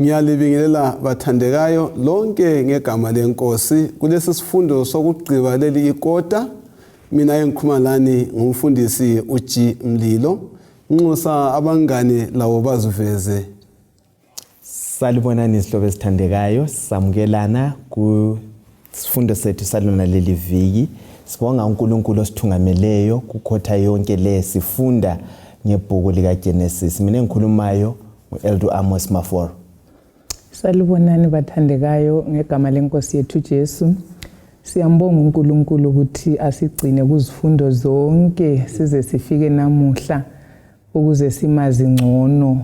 Ngiyalibingelela bathandekayo lonke ngegama lenkosi kulesi sifundo sokugciba leli ikota. Mina engikhuluma lani ngumfundisi UIsrayeli. Nxusa abangane lawo baziveze. Salibonani isihlobo esithandekayo, samukelana ku sifundo sethu salona leli viki. Sibonga uNkulunkulu osithungameleyo kukhotha yonke le sifunda ngebhuku lika Genesis. Mina engikhulumayo uElder Amos Maforo. Salibonani bathandekayo ngegama lenkosi yethu Jesu. Siyambonga uNkulunkulu ukuthi asigcine kuzifundo zonke size sifike namuhla ukuze simazi ngcono,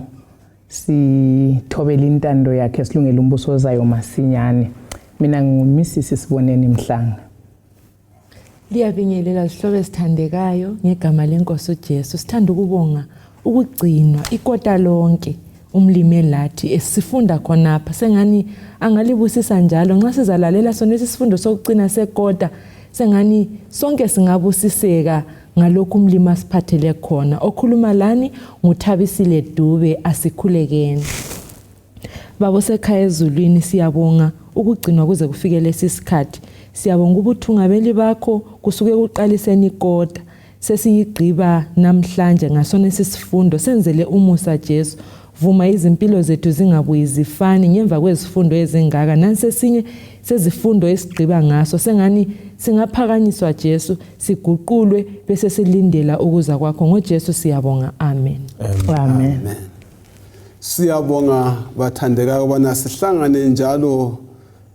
sithobele intando yakhe silungele umbuso ozayo masinyane. Mina nguMrs Siboneni Mhlanga. Liyabingelela isihlobo esithandekayo ngegama lenkosi uJesu. Sithanda ukubonga ukugcinwa ikota lonke umlimi lathi esifunda khonapha. Sengani angalibusisa njalo nxa sizalalela sona isifundo sokugcina sekota, sengani sonke singabusiseka ngalokho umlimi asiphathele khona. Okhuluma lani nguThabisile Dube, asikhulekeni. Babo sekhaya ezulwini, siyabonga ukugcinwa kuze kufike lesi sikhathi. Siyabonga ubuthungabeli bakho kusuke kuqaliseni ikota. Sesiyigqiba namhlanje ngasona isifundo, senzele umusa Jesu. Vuma izimpilo zethu zingabuyi zifani ngemva kwezifundo ezingaka. Nansi esinye sezifundo esigqiba ngaso, sengani singaphakanyiswa Jesu, siguqulwe bese silindela ukuza kwakho. NgoJesu siyabonga. Amen. Amen. Siyabonga bathandekayo ubana sihlangane njalo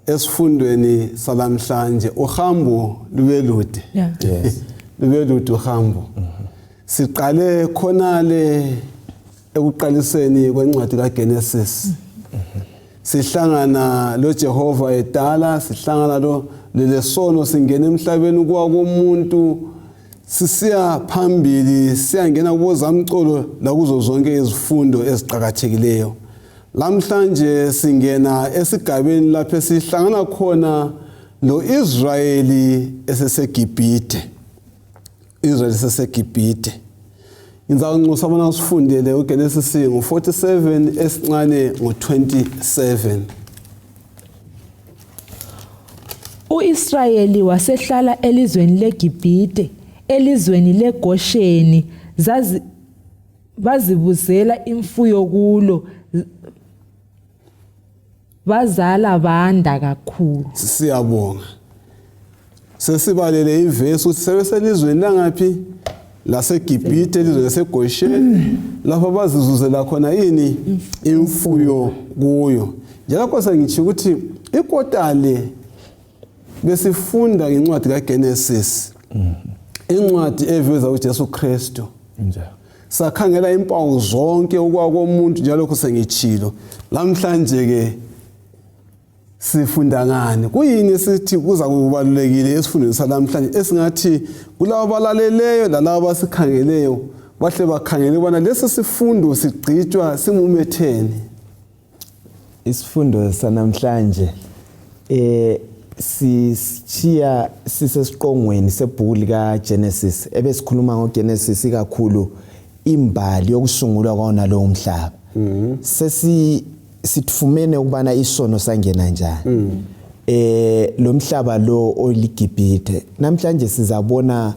esifundweni salamhlanje. Uhambo lube lude. Yes. Lube lude uhambo. Siqale khonale ekuqaliseni kwencwadi kaGenesis. Sihlangana lo Jehova edala, sihlangana lo lesono singena emhlabeni kuwa komuntu, sisiya phambili siyangena kubozamcolo la kuzo zonke izifundo eziqhakathekileyo. Lamhlanje singena esigabeni lapho sihlangana khona lo Israyeli EGibhithe. Israyeli EGibhithe. Inzawunxusa bona sifundele uGenesis ngo47 esincane ngo27. UIsrayeli wasehlala elizweni leGibhithe, elizweni leGosheni, bazibuzela imfuyo kulo, bazala banda kakhulu. Siyabonga. Sesibalele ivesi ukuthi sebeselizweni langaphi laseGibhithe, elizweni laseGosheni, lapho bazizuzela khona yini imfuyo kuyo. Njengoba sengithi ukuthi ikotale besifunda ngencwadi kaGenesis, incwadi eveza uJesu Kristu. Sakhangela impawu zonke ukwa komuntu njalo kusengitshilo. Lamhlanje ke sifunda ngani? Kuyini sithi kuza kubalulekile esifundweni salamhlanje esingathi kulabo balaleleyo lalabo basikhangeleyo bahle bakhangele ubana lesi sifundo sigcitshwa simumetheni. Isifundo sanamhlanje sishiya sisesiqongweni sebhuku lika Genesis. Ebesikhuluma ngoGenesis kakhulu imbali yokusungulwa kwawo lo umhlaba. Sithumene ukubana isono sangena njani. Lo mhlaba lo oliGibhithe. Namhlanje sizabona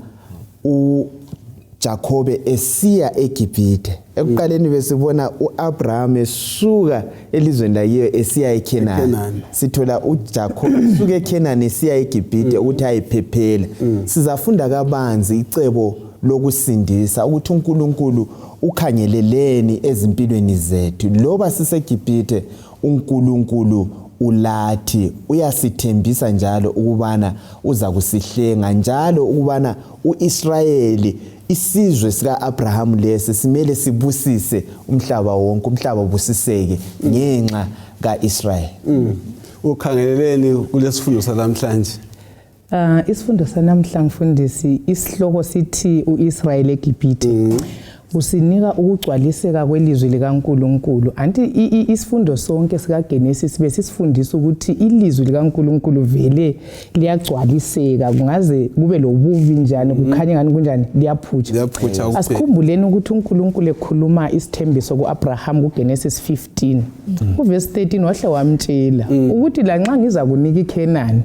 uJacob esiya eGibhithe. Ekuqaleni besibona uAbraham esuka elizweni lakiyo esiya eKhenani. Sithola uJacob esuka eKhenani esiya eGibhithe ukuthi ayiphephela. Sizafunda kabanzi icebo lokusindisa ukuthi uNkulunkulu ukhangeleleni ezimpilweni zethu. Loba siseGibhithe uNkulunkulu ulathi, uyasithembisa njalo ukubana uza kusihlenga, njalo ukubana uIsrayeli isizwe sika Abraham lesi simele sibusise umhlaba wonke, umhlaba ubusiseke ngenxa kaIsrael. Ukhangeleleni kulesifundo salamhlanje. Isifundo sanamhlanje mfundisi isihloko sithi uIsrayeli EGibhithe. usinika ukugcwaliseka kwelizwi likaNkulunkulu. Anti isifundo sonke sikaGenesis besisifundisa ukuthi ilizwi likaNkulunkulu vele liyagcwaliseka, kungaze kube lobuvi njani, kukhanye ngani kunjani, liyaphutsha. Asikhumbuleni ukuthi uNkulunkulu ekhuluma isithembiso kuAbraham kuGenesis 15 kuverse 13 wahle wamtshela ukuthi lanxa ngiza kunika iKhenani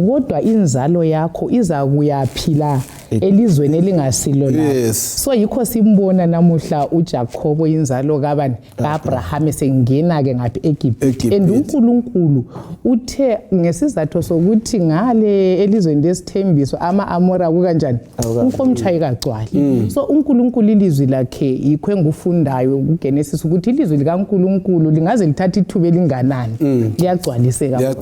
kodwa inzalo yakho iza kuyaphila elizweni elingasilo la. So yikho simbona namuhla uJacob inzalo kabani kaAbraham esengena ke ngapi eGibhithe. And uNkulunkulu uthe ngesizathu sokuthi ngale elizweni lesithembiso ama-Amora kukanjani unkomtshayi kagcwali. So uNkulunkulu ilizwi lakhe yikho engufundayo kuGenesis ukuthi ilizwi likaNkulunkulu lingaze lithatha ithuba elinganani liyagcwaliseka.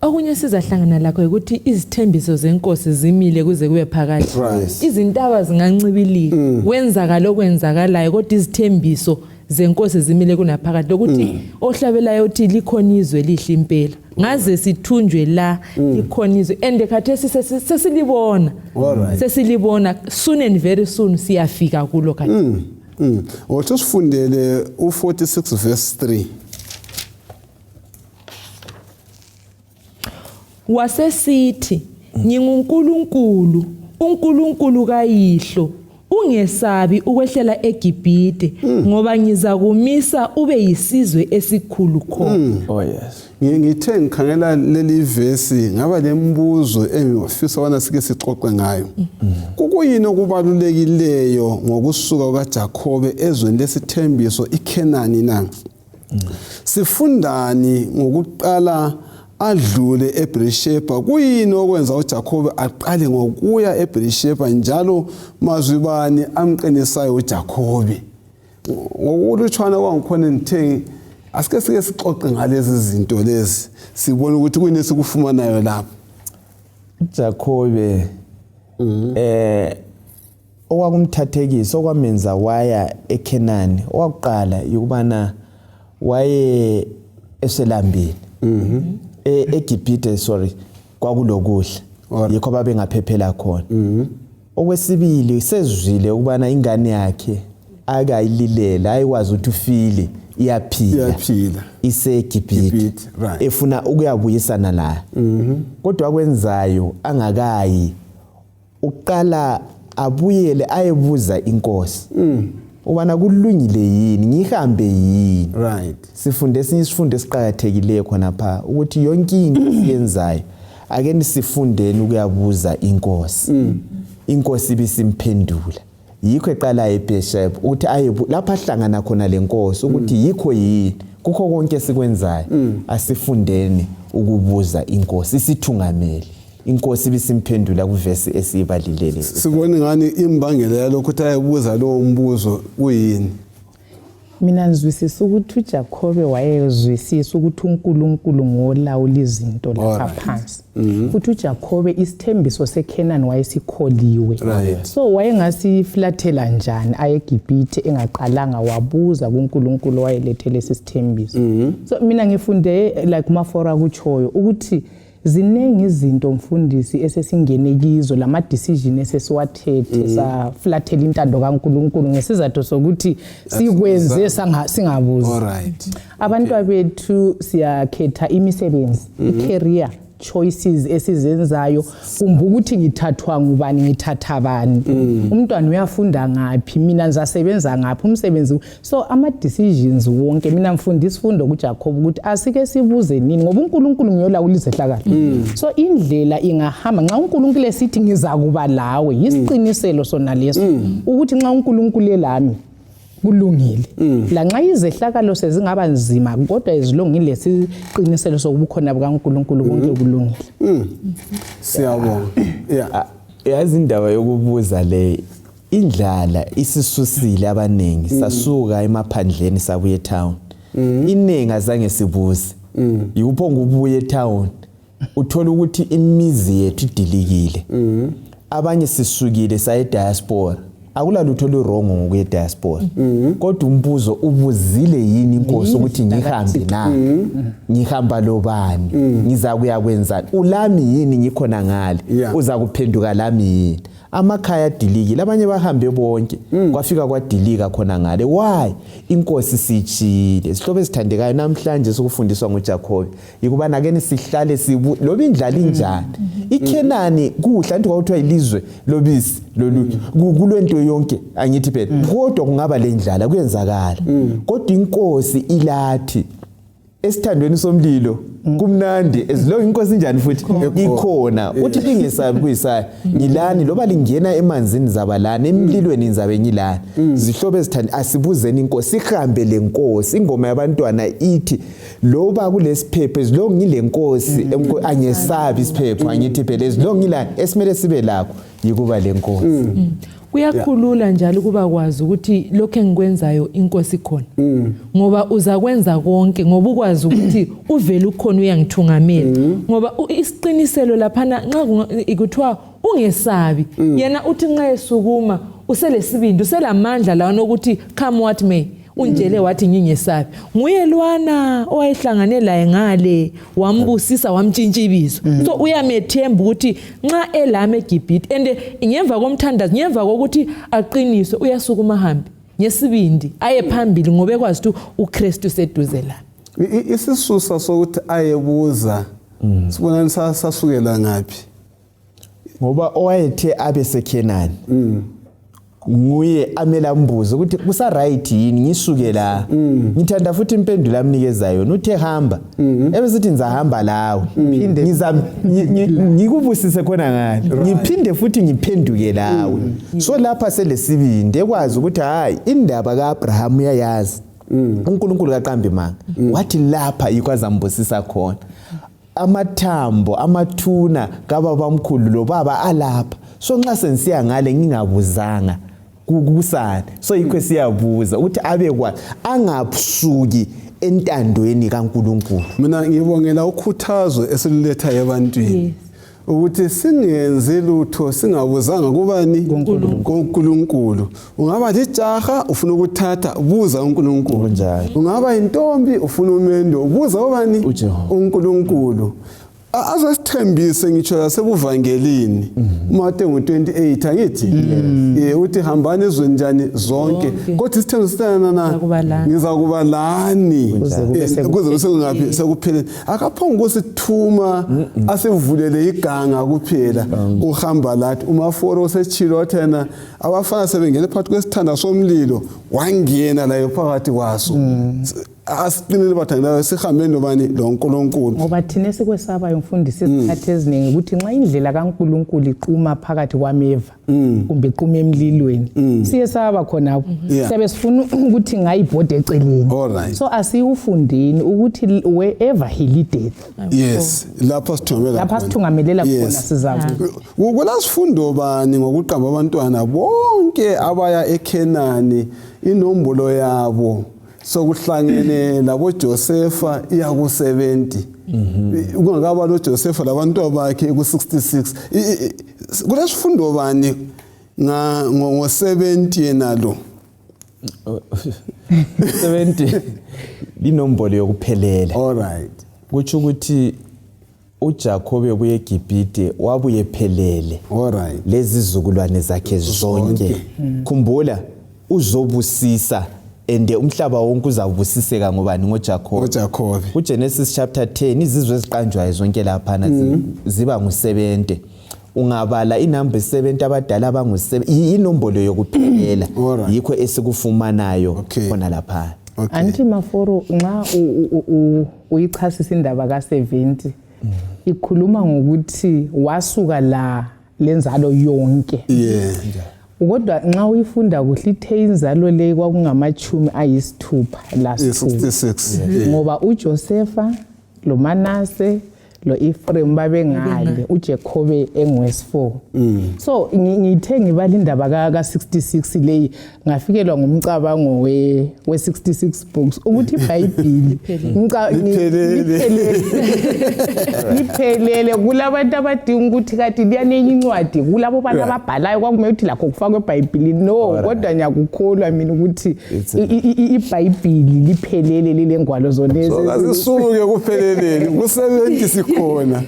Okunye sizahlangana lakho ukuthi izithembiso zenkosi zimile kuze kube phakathi. Izintaba zingancibilika wenzakala okwenzakalayo kodwa izithembiso zenkosi zimile kunaphakathi lokuthi ohlabelayo uthi likhona izwe lihle impela ngaze sithunjwe la likhona izwe ende khathesi sesilibona soon and very soon siyafika kulo khathesi. Wathi sifundele u46 verse 3. Wasesithi nginguNkulunkulu, uNkulunkulu kayihlo, ungesabi ukwehlela eGibhithe ngoba ngizakumisa ube yisizwe esikhulu khona. Ngithe ngikhangela leli verse ngaba lembuzo engifisa wana sike sixoxe ngayo. Kukuyini okubalulekileyo ngokusuka kwaJacob ezweni lesithembiso iKhenani na? Sifundani ngokuqala adlule eBerisheba? Kuyini okwenza uJacob aqale ngokuya eBerisheba njalo mazwibani amqinisayo uJacob? Ngokulutshwana kwangikhona ngithe asike sike sixoxe ngalezi zinto lezi sibone ukuthi kuyini sikufumanayo lapha. Jacob okwakumthathekisa okwamenza waya eKhenani owakuqala yikubana waye eselambile eGibhithe kwakulokuhle yikho babengaphephela khona. Okwesibili sezwile ukubana ingane yakhe akayililela ayikwazi ukuthi ufile iyaphila iseGibhithe efuna ukuyabuyisana la. Kodwa kwenzayo angakayi uqala abuyele ayebuza inkosi ubana kulungile yini ngihambe yini. Sifunde isifundo esiqhakathekileyo khona pha ukuthi yonke into siyenzayo ake nisifundeni ukuyabuza inkosi. Inkosi ibisimphendula yikho eqala eBerisheba ukuthi lapha ahlangana khona lenkosi ukuthi yikho yini kukho konke sikwenzayo asifundeni ukubuza inkosi isithungameli. Inkosi ibisimphendula kuverse esibalilele. Sibone ngani imbangela yalokho ukuthi ayebuza lo mbuzo kuyini. Mina ngizwisisa ukuthi uJacob wayezwisisa ukuthi uNkulunkulu ngolawula izinto lapha phansi. Futhi uJacob isithembiso seKhenani wayesikholiwe. So wayengasiflathela njani ayeGibhithe engaqalanga wabuza kuNkulunkulu wayelethele isithembiso. So mina ngifunde like umafora kuchoyo ukuthi zinengi izinto mfundisi esesingene kizo lama decision esesiwathethe saflathela intando kaNkulunkulu ngesizathu sokuthi sikwenze singabuzi. Abantu bethu siyakhetha imisebenzi icareer choices esizenzayo kumbe ukuthi ngithathwa ngubani ngithatha bani. Umntwana uyafunda ngapi mina ngizasebenza ngapi umsebenzi. So ama decisions wonke mina mfundisa isifundo kuJacob ukuthi asike sibuze nini ngoba uNkulunkulu ngiyolawula izehlakalo. So indlela ingahamba nxa uNkulunkulu esithi ngizakuba lawe yisiqiniselo sona leso ukuthi nxa uNkulunkulu elami kulungile. La nxa izehlakalo sezingaba nzima kodwa ezilungile lesiqiniselo sokubukhona bukaNkulunkulu konke kulungile. Siyabonga. Yazi indaba yokubuza le indlala isisusile abanengi sasuka emaphandleni sabuye town. Inengi azange sibuze. Yikupho ngubuye town uthola ukuthi imizi yethu idilikile. Abanye sisukile saye diaspora. Akulalutho wrong ngokuye diaspora. Kodwa umbuzo ubuzile yini inkosi ukuthi ngihambe na? Ngihamba lobani? Ngiza kuya kwenzani? Ulami yini ngikhona ngale? Uza kuphenduka lami yini? amakhaya adilikile abanye bahambe bonke kwafika kwadilika khona ngale why inkosi sichile sihlobo esithandekayo namhlanje sokufundiswa nguJacob ikubana ke sihlale loba indlala injani iKenani kuhla nti kwakuthiwa ilizwe lobisi kulento yonke angithi phela kodwa kungaba lendlala kuyenzakala kodwa inkosi ilathi esithandweni somlilo kumnandi ezilonke inkosi njani futhi ikhona uthi lingesabi kuyisaya ngilani loba lingena emanzini zabalana emlilweni nizabe ngilani zihlobo ezithandi asibuzeni inkosi sihambe lenkosi ingoma yabantwana ithi loba kulesiphepho ezilonke ngilenkosi angesabi isiphepho angithi phela ezilonke ngilani esimele sibe lakho yikuba lenkosi kuyakhulula njalo kuba kwazi ukuthi lokho engikwenzayo inkosi khona ngoba uzakwenza konke ngoba ukwazi ukuthi uvela ukhona uyangithungamela ngoba isiqiniselo laphana nxa ikuthiwa ungesabi yena uthi nxa esukuma uselesibindi uselamandla lawa nokuthi come what may unjele wathi ngingesabi nguye lwana owayehlangane laye ngale wambusisa wamtshintsha ibizo so uyamethemba ukuthi nxa elame eGibhithe ende ngemva komthandazo ngemva kokuthi aqiniswe uyasukuma hambi ngesibindi aye phambili ngoba ekwazi ukuthi uKristu seduze la isisusa sokuthi ayebuza sibona sasukela ngapi ngoba owayethe abe seKenani nguye amela mbuzo ukuthi kusa right yini ngisuke la ngithanda futhi impendulo amnikezayo uthe hamba ebesithi nizahamba lawe ngikubusise khona ngani ngiphinde futhi ngiphenduke lawe so lapha selesibindi ekwazi ukuthi hayi indaba kaAbraham uyayazi uNkulunkulu kaqambi manga wathi lapha ikwazambusisa khona amathambo amathuna kababa omkhulu lo baba alapha so nxa sensiya ngale ngingabuzanga kukusana so yikho siyabuza ukuthi abekwa angabusuki entandweni kaNkulunkulu mina ngibongela ukhuthazo esiletha ebantwini ukuthi singenze lutho singabuzanga kubani kuNkulunkulu ungaba lijaha ufuna ukuthatha buza uNkulunkulu njalo ungaba intombi ufuna umendo buza ubani uNkulunkulu azasithembise ngitsho lasebuvangelini Mateyu 28 angithi uthi hambani ezweni njani zonke kodwa isithembisana na ngizakuba lani kuze sekungaphi sekupheleni akaphonga ukusithuma asivulele iganga kuphela uhamba lathi umaforo setshilo wathena abafana sebengene phakathi kwesithanda somlilo wangena la phakathi kwaso asiqinile bathandelayo sihambe nobani loNkulunkulu ngoba thina sikwesaba yomfundisi isikhathi eziningi ukuthi nxa indlela kaNkulunkulu iqhuma phakathi kwameva kumbe iqhuma emlilweni siye saba khona siyabe sifuna ukuthi ngayibhode eceleni so asiyufundeni ukuthi wherever he leadeth yes lapha sithungamelela khona sizakuba kulasifundo bani ngokuqamba abantwana bonke abaya eKenani inombolo yabo sokuhlangene labo Josefa iya ku 70 kungakaba lo Josefa labantu bakhe ku 66 kulesifundo bani ngo 70 yenalo 70 linombolo yokuphelela all right kuthi ukuthi uJacob ubuye eGibhithe wabuye ephelele all right lezi zizukulwane zakhe zonke khumbula uzobusisa ende umhlaba wonke uzabusiseka ngobani ngoJacob kuGenesis chapter 10 izizwe eziqanjwayo zonke lapha ziba ngu70 ungabala inamba 70 abadala abangu7 inombolo yokuphelela yikho esikufumanayo khona lapha anti maforo nxa uyichasisa indaba ka70 ikhuluma ngokuthi wasuka la lenzalo yonke kodwa nxa uyifunda kuhle ithe inzalo le kwakungamachumi ayisithupha la 66 ngoba uJosefa lo Manase lo Ephraim babengale uJacob engwes4 so ngithe ngibala indaba ka66 leyi ngafikelwa ngumcabango we66 books ukuthi iBhayibheli liphelele kulabantu abadinga ukuthi kathi liyanenye incwadi kulabo bantu ababhalayo kwakumele ukuthi lakho kufakwe eBhayibhelini no kodwa ngiyakukholwa mina ukuthi iBhayibheli liphelele lilengwalo zonezi azisuke kupheleleni ku70 sikhona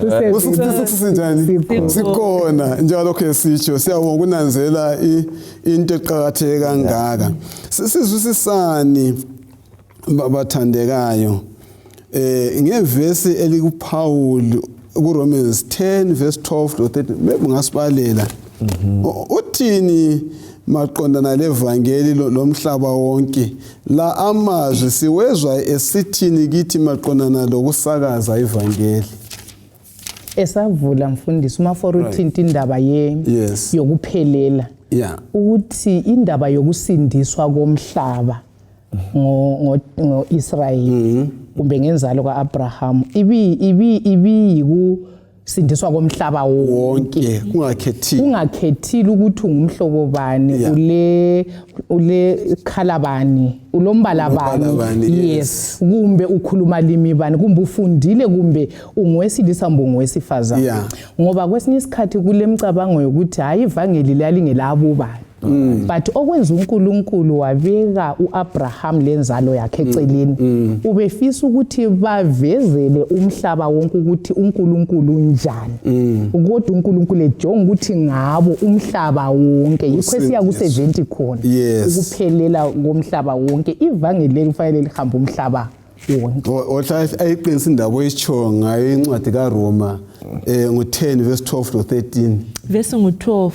usisinjani sikhona njalo ke sitsho siyabonga ukunanzela into eqhakatheke kangaka sizwisisani bathandekayo ngevesi elikuPaul kuRomans 10 verse 12 to 13 bengasibalela uthini maqondana levangeli lomhlaba wonke la amazwi siwezwa esithini kithi maqondana lokusakaza ivangeli esavula mfundisi uma for uthinta indaba yokuphelela ukuthi indaba yokusindiswa komhlaba ngo-Israyeli kumbe ngenzalo kaAbraham iyikusindiswa komhlaba wonke kungakhethile ukuthi ungumhlobo bani ule khalabani ulombala bani yes kumbe ukhuluma limi bani kumbe ufundile kumbe ungowesilisa kumbe ungowesifazane ngoba kwesinye isikhathi kulemcabango yokuthi hayi ivangeli lalingelabo bani but okwenza uNkulunkulu wabeka uAbraham lenzalo yakhe eceleni ubefisa ukuthi bavezele umhlaba wonke ukuthi uNkulunkulu unjani kodwa uNkulunkulu ejonga ukuthi ngabo umhlaba wonke yikho siya ku70 khona ukuphelela komhlaba wonke ivangeli kufanele lihambe umhlaba wonke othi ayiqinisa indaba oyisho ngayo incwadi kaRoma ngo10 verse 12 to 13 verse ngo12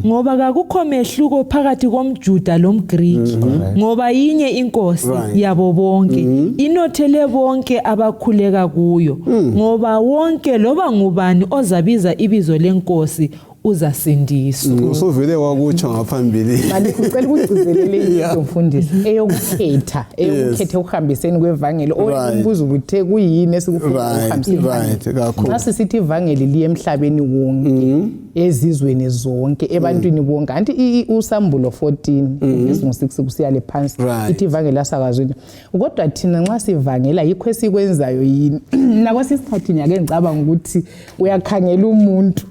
ngoba akukho mehluko phakathi komJuda lomGriki ngoba yinye inkosi yabo bonke inothele bonke abakhuleka kuyo ngoba wonke loba ngubani ozabiza ibizo lenkosi uzasindiswa usuvele wakutsho ngaphambili manje ucela ukugcizelele umfundisi eyokukhetha ukuhambiseni kwevangeli oyimbuzo ubuthe kuyini esikufuna ukuhambiseni kakhulu nxa sithi ivangeli liye emhlabeni wonke ezizweni zonke ebantwini bonke anti usambulo 14 verse 6 kusiya le phansi ithi ivangeli asakazweni kodwa thina nxa sivangela yikho esikwenzayo yini nako sisikhathi nyake ngicabanga ukuthi uyakhangela umuntu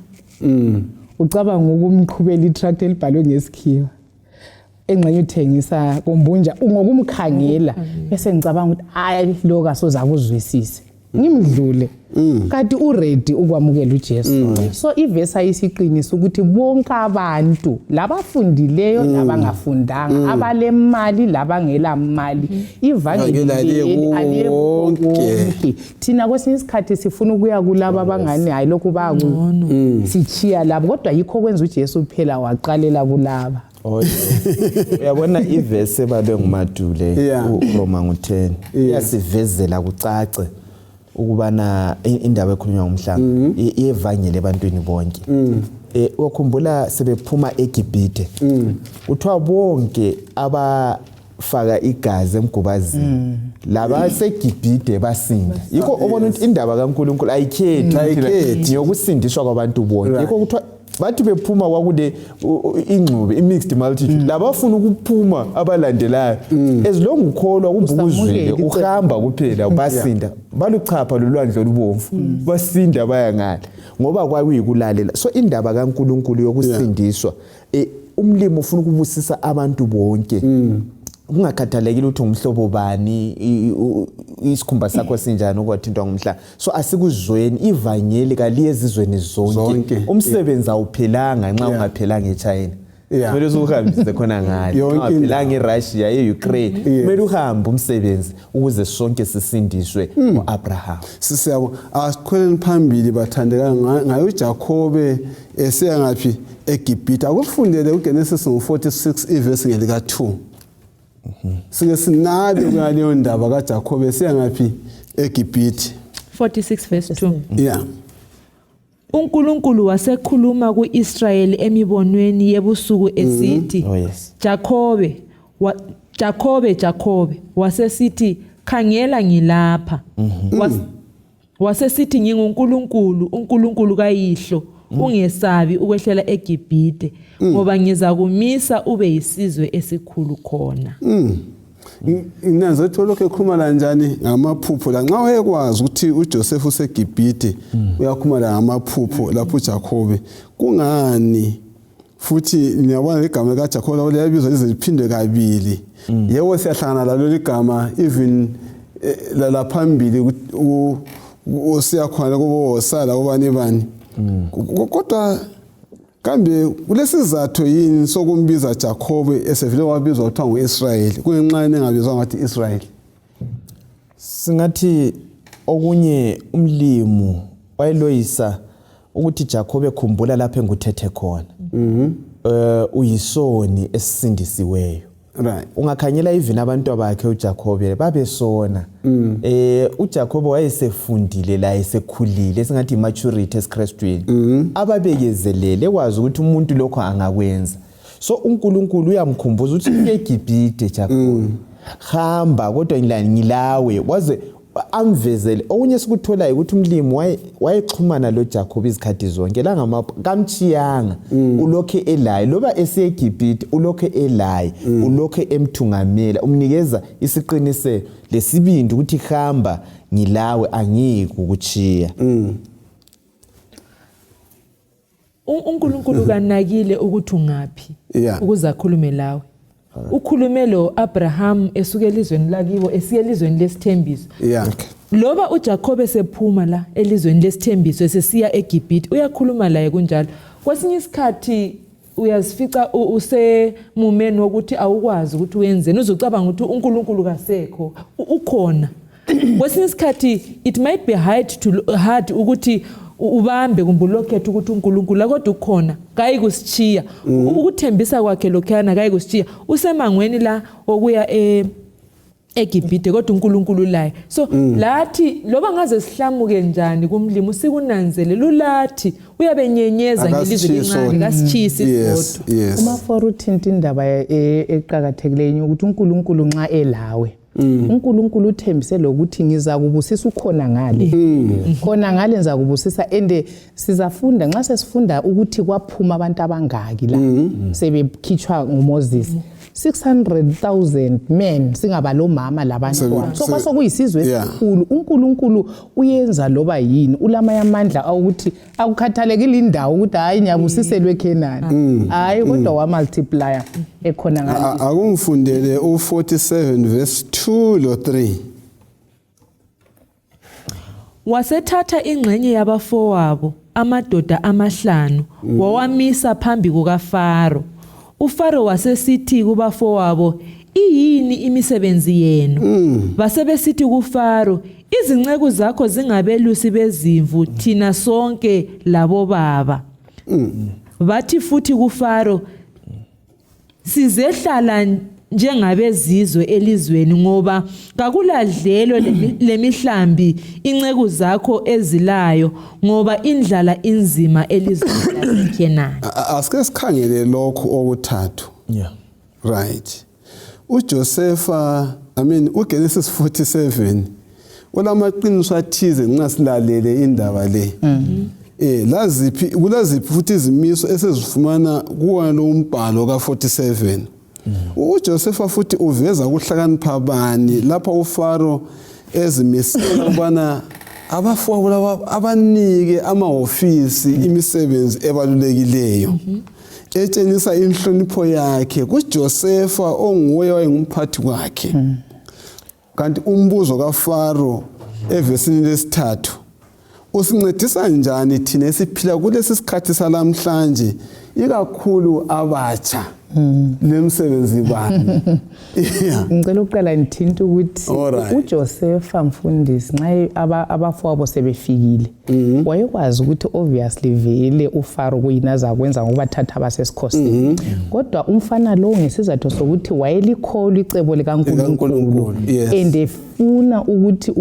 ucabanga ukumqhubela itract elibhalwe ngesikhiwa engxenye uthengisa kombunja ngokumkhangela bese ngicabanga ukuthi hayi lo kasoza kuzwisise ngimdlule kanti uready ukwamukela uJesu so ivesi ayisiqinisa ukuthi bonke abantu labafundileyo labangafundanga abalemali labangela mali ivangeli aliyonke thina kwesinye isikhathi sifuna ukuya kulabo abangani hayi lokhu baku sichiya labo kodwa yikho kwenza uJesu phela waqalela kulaba uyabona ivesi ebalwe ngumadule uRoma ngo10 yasivezela kucace ukubana indaba ekhulunywa ngomhlaba iyevangeli ebantwini bonke wakhumbula sebephuma eGibhithe uthiwa bonke abafaka igazi emgubazini laba seGibhithe basinda yikho ubona ukuthi indaba kaNkulunkulu ayikhethi yokusindiswa kwabantu bonke yikho kuthiwa bathi bephuma kwakule ingxube imixed multitude labafuna ukuphuma abalandelayo as long ukholwa kumbukuzwile uhamba kuphela basinda baluchapha lolwandle olubomvu basinda baya ngale ngoba kwakuyikulalela so indaba kaNkulunkulu yokusindiswa umlimo ufuna ukubusisa abantu bonke ungakhathalekile ukuthi umhlobo bani isikhumba sakho sinjani ukwathintwa ngomhlaba so asikuzweni ivangeli kaliyezizweni zonke umsebenzi awuphelanga nxa ungaphelanga eChina kumele usuhambise khona ngale ungaphelanga eRussia eUkraine kumele uhambe umsebenzi ukuze sonke sisindiswe ngoAbraham sisiyabo asikhweleni phambili bathandeka ngayo uJakobe esiya ngaphi eGibhithe akufundele uGenesis ngo46 ivesi ngelika 2 sike sinabe ngaleyo ndaba kaJakobe siya ngaphi eGibhithe 46 verse 2 uNkulunkulu wasekhuluma kuIsrayeli emibonweni yebusuku esithi Jakobe wasesithi khangela ngilapha wasesithi nginguNkulunkulu uNkulunkulu kayihlo ungesabi ukwehlela eGibhithe ngoba ngizakumisa ube yisizwe esikhulu khona Inazo etholokho ekhuluma kanjani ngamaphupho la nxa wayekwazi ukuthi uJoseph useGibhithe uyakhuluma ngamaphupho lapho uJakobe kungani futhi niyabona igama likaJakobe liyabizwa lize liphindwe kabili yebo siyahlangana lalo ligama even la phambili usiya khona kubo sala ubani bani kodwa kambe kulesizathu yini sokumbiza Jacob esevele wabizwa kuthiwa nguIsrayeli kungenxa engabizwa ngathi Israyeli? Singathi okunye umlimu wayeloyisa ukuthi Jacob ekhumbula lapho enguthethe khona uyisoni esindisiweyo. Right. Ungakhanyela even abantu abakhe uJacob babesona. uJacob wayesefundile la esekhulile singathi maturity esikhristwini. Ababekezelele ekwazi ukuthi umuntu lokho angakwenza. So uNkulunkulu uyamkhumbuza ukuthi eGibhithe Jacob hamba kodwa ngilawe waze amvezele. Okunye sikutholayo ukuthi umlimi wayexhumana lo Jacob izikhathi zonke la kamchiyanga ulokho elayo loba eseGibhithe ulokho elayo ulokho emthungamela umnikeza isiqiniselo lesibindi ukuthi hamba ngilawe angiki ukuchiya. uNkulunkulu kanakile ukuthi ungaphi ukuze akhulume lawe. Ukhulume lo Abraham esuke elizweni lakibo esiye elizweni lesithembiso. Loba uJacob esephuma la elizweni lesithembiso esesiya eGibhithe uyakhuluma laye kunjalo. Kwesinye isikhathi uyazifica usemumeni wokuthi awukwazi ukuthi wenzeni uzocabanga ukuthi uNkulunkulu kasekho ukhona. Kwesinye isikhathi it might be hard ukuthi ubambe kumbulokhethe ukuthi uNkulunkulu kodwa ukhona kayi kusichiya ukuthembisa kwakhe lokhana kayi kusichiya usemangweni la okuya eGibhithe kodwa uNkulunkulu laye. So lathi loba ngaze sihlamuke njani kumlimo sikunanzele lulathi uyabenyenyeza ngelizwe lincane kasichisi isodwa. Uma for uthinta indaba eqhakathekileyo ukuthi uNkulunkulu nxa elawe uNkulunkulu uthembise lokuthi ngiza kubusisa ukhona ngale. Khona ngale ngiza kubusisa ende sizafunda nxa sesifunda ukuthi kwaphuma abantu abangaki la sebekhitshwa nguMoses 600,000 men singabalo mama labantwana. So kwasokuyisizwe esikhulu uNkulunkulu uyenza loba yini ulama yamandla awukuthi akukhathalekile indawo ukuthi hayi nyabusiselwe eKhenani hayi kodwa wa multiplier ekhona ngale. Akungifundele u47 verse 2 lo 3. Wasethatha ingxenye yabafowabo amadoda amahlanu wawamisa phambi kukaFaro. uFaro wasesithi kubafowabo iyini imisebenzi yenu? Basebesithi kuFaro izinceku zakho zingabelusi bezimvu thina sonke labo baba. Bathi futhi kuFaro sizehlala njengabezizwe elizweni ngoba kakuladlelo lemihlambi inceku zakho ezilayo ngoba indlala inzima elizweni laseKhenani. Asike sikhangele lokho okuthathu. Right. uJosepha uGenesis 47 ulamaqiniso athize nxa silalele indaba le. Kulaziphi futhi izimiso esezifumana kuwa lo umbhalo ka47. uJosepha futhi uveza ukuhlakanipha bani lapha uFaro ezimisela ubana abafowabo laba abanike amahofisi imisebenzi ebalulekileyo. Etshengisa inhlonipho yakhe kuJosepha onguye wayengumphathi wakhe. Kanti umbuzo kaFaro evesini lesithathu usincedisa njani thina esiphila kulesi sikhathi salamhlanje ikakhulu abatsha lemsebenzi bani? Ngicela uqala ngithinta ukuthi uJosepha mfundisi nxa abafowabo sebefikile wayekwazi ukuthi obviously vele uFaro kuyinaza kwenza ngokubathatha abasesikhosini. Kodwa umfana lo ngesizathu sokuthi wayelikholwa icebo likaNkulunkulu endefuna ukuthi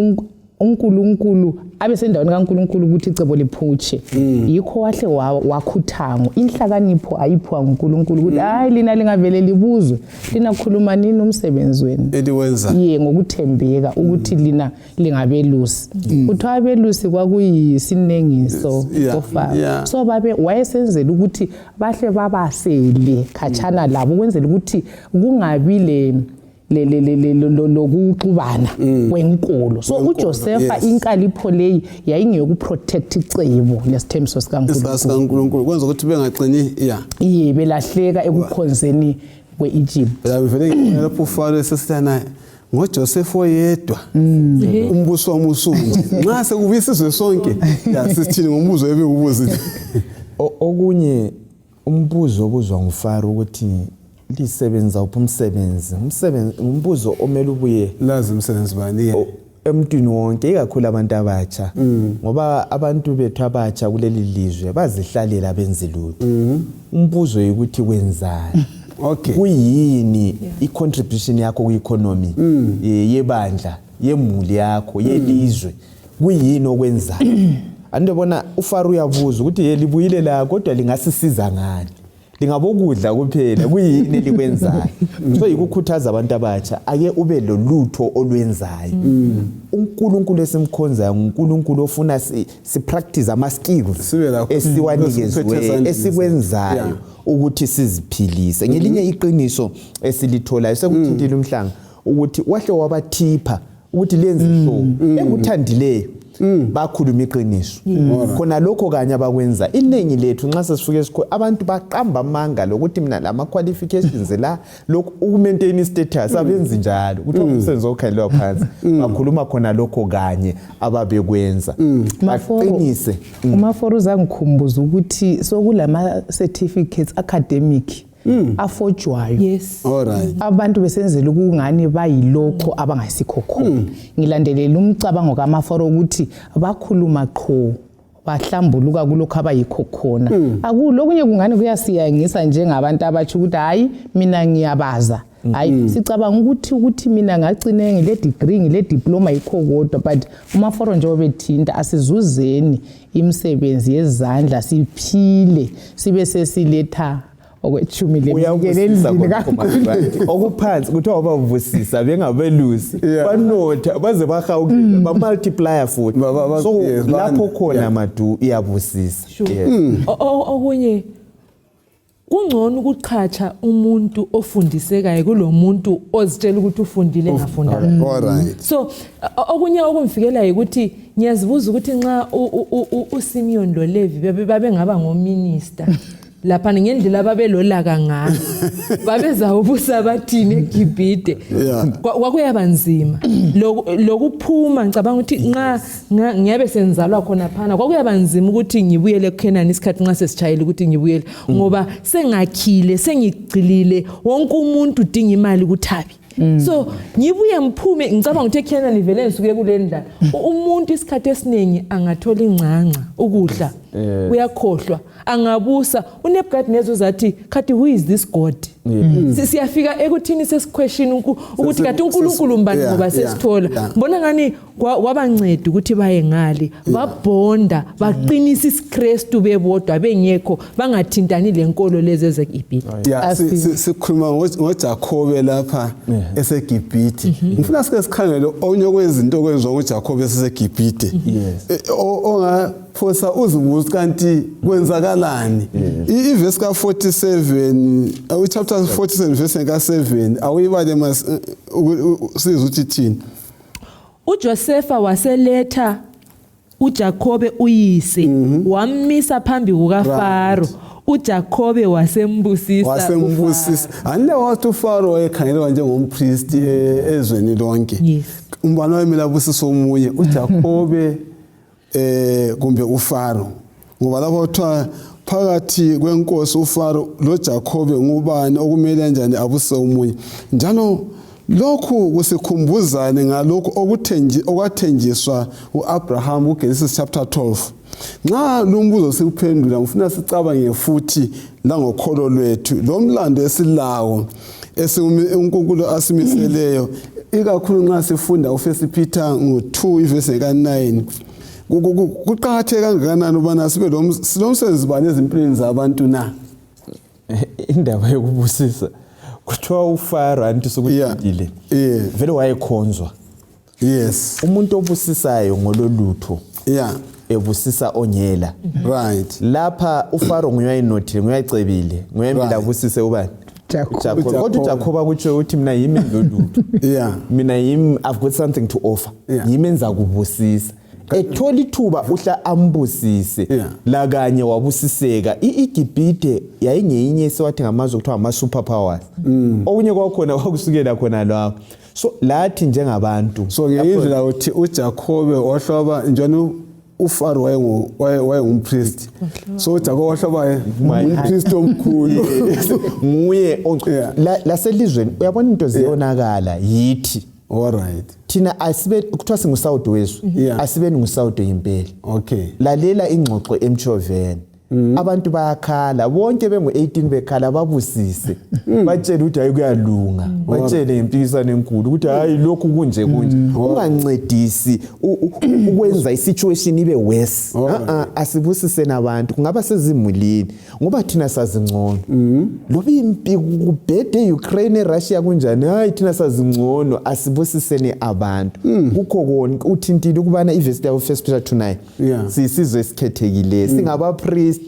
uNkulunkulu abesendaweni kaNkulunkulu ukuthi icebo liphutshe. Yikho wahle wakhuthango inhlakanipho ayiphiwa uNkulunkulu ukuthi hayi lina lingavele libuzwe lina khuluma nini umsebenzi wenu eliwenza ngokuthembeka ukuthi lina lingabelusi. Kuthiwa abelusi kwakuyisinengiso soFaro. So babe wayesenzela ukuthi bahle babasele khatshana labo ukwenzela ukuthi kungabi lokuxubana kwenkolo. So uJosepha inkalipho leyi yayingeyokuprotect icebo lesithembiso sikaNkulunkulu kwenza ukuthi bengaqini belahleka ekukhonzeni kweEgypt. Vele lapho uFaro esesithana ngoJoseph oyedwa umbuso wamusunje nxa sekubisizwe sonke yasithini ngombuzo ebewubuzile okunye umbuzo obuzwa nguFaro ukuthi lisebenza uphi umsebenzi umbuzo omele ubuye lazi umsebenzi bani emntwini wonke ikakhulu abantu abatsha ngoba abantu bethu abatsha kuleli lizwe bazihlalela benze lutho umbuzo ukuthi wenzani okay kuyini i-contribution yakho ku-economy yebandla yemuli yakho yelizwe kuyini okwenzayo andibona uFaro uyabuza ukuthi libuyile la kodwa lingasisiza ngani lingabokudla kuphela kuyini likwenzayo so ikukhuthaza abantu abatsha ake ube lolutho olwenzayo uNkulunkulu esimkhonzayo uNkulunkulu ofuna si practice ama skills esiwanikezwe esikwenzayo ukuthi siziphilise ngelinye iqiniso esilitholayo sekuthintile umhlanga ukuthi wahle wabathipha ukuthi lenze so enguthandileyo bakhuluma iqiniso khona lokho kanye abakwenza iningi lethu nxa sesifike esikole abantu baqamba amanga lokuthi mina lama qualifications la lokhu ukumaintain status abenzi njalo ukuthi umsebenzi okhalelwa phansi bakhuluma khona lokho kanye ababekwenza baqinise uMaforo uzangikhumbuza ukuthi sokulama certificates academic afojwayo yes alright abantu besenzela ukungani bayilokho abangasikho khona ngilandelela umcabango kaMaforo ukuthi bakhuluma qho bahlambuluka kulokho abayikho khona akulokunye kungani kuyasiyangisa njengabantu abathi ukuthi hayi mina ngiyabaza hayi sicabanga ukuthi mina ngagcine ngile degree ngile diploma yikho kodwa but uMaforo nje obethinta asizuzeni imisebenzi yezandla siphile sibe sesiletha okwetshumi lemkelelini okuphansi kuthiwa abavusisa bengabelusi banotha baze bahawukile ba multiplier futhi so lapho khona madu iyabusisa okunye kungcono ukuqhatsha umuntu ofundisekayo kulomuntu ozitshela ukuthi ufundile ngafundanga alright so okunye okumfikela ukuthi ngiyazibuza ukuthi nxa uSimeon loLevi babengaba ngominister lapha ngendlela babelolaka ngayo babeza ubusa bathini eGibhithe kwakuyabanzima lokuphuma ngicabanga ukuthi nxa ngiyabe senzalwa khona phana kwakuyabanzima ukuthi ngibuyele eKenani isikhathi nxa sesitshayile ukuthi ngibuyele ngoba sengakhile sengigcilile wonke umuntu udinga imali kuthabi so ngibuye ngiphume ngicabanga ukuthi eKenani vele ngisuke kulendla umuntu isikhathi esiningi angathola ingcanca ukudla uyakhohlwa angabusa uNebukadnezar uzathi khathi who is this God siyafika ekuthini sesiquestion ukuthi kade uNkulunkulu mbani ngoba sesithola ngibona ngani wabanceda ukuthi baye ngale babonda baqinisa isiKristu bebodwa bengekho bangathintani lenkolo lezi ezeGibhithe sikhuluma ngoJakobe lapha eseGibhithe ngifuna sike sikhangele onye kwezinto okwenziwa ngoJakobe eseGibhithe ongaphosa uzibuza kanti kwenzakalani iverse ka47 chapter 47 verse ka7 awuyibale sizwe ukuthi thini uJosefa waseletha uJakobe uyise wamisa phambi kukaFaro uJakobe wasembusisa anle wathi uFaro wayekhangelwa njengompriest ezweni lonke umbana wemela busiso omunye uJakobe kumbe uFaro ngoba lapho kuthiwa phakathi kwenkosi uFaro loJakobe ngubani okumele kanjani abuse umunye njalo lokhu kusikhumbuzane ngalokho okwathenjiswa uAbraham kuGenesis chapter 12 nxa lumbuzo sikuphendula ngifuna sicabange futhi la ngokholo lwethu lo mlando esilawo uNkulunkulu asimiseleyo ikakhulu nxa sifunda uFirst Peter ngo2 verse ka9 kuqhatheka kangakanani ubana sibe silomsebenzi bani ezimpilweni zabantu na indaba yokubusisa kuthiwa uFaro anti sokuthile vele wayekhonzwa umuntu obusisayo ngololutho ebusisa onyela right lapha uFaro nguyayinothile nguyayicebile nguyayimila abusise ubani Jacob kodwa Jacob akutsho ukuthi mina yimi lolutho mina yimi I've got something to offer yimenza kubusisa ethola ithuba uhla ambusise Yeah. la kanye wabusiseka iGibhithe yayingeyinye sewathi ngamazwe kuthiwa ama superpowers okunye kwakhona kwakusukela khona lapho so lathi njengabantu so ngeyindlela uthi uJakobe wahloba njalo uFaro wayengumpriest so uJakobe wahloba umpriest omkhulu nguye laselizweni uyabona into ziyonakala yithi all right thina asibe kuthiwa singusawudo wesu asibe ngusawudo impela okay lalela ingxoxo emchoveni abantu bayakhala bonke bengu18 bekhala babusise batshela ukuthi hayi kuyalunga batshele impikisano enkulu ukuthi hayi lokhu kunje ungancedisi ukwenza isituation ibe worse asibusise nabantu kungaba sezimulini ngoba thina sazingcono loba impi kubhede Ukraine Russia kunjani hayi thina sazingcono asibusisene abantu kukho konke uthintile ukubana iverse ya 1 Peter 2:9 sisizwe esikhethekile singaba priest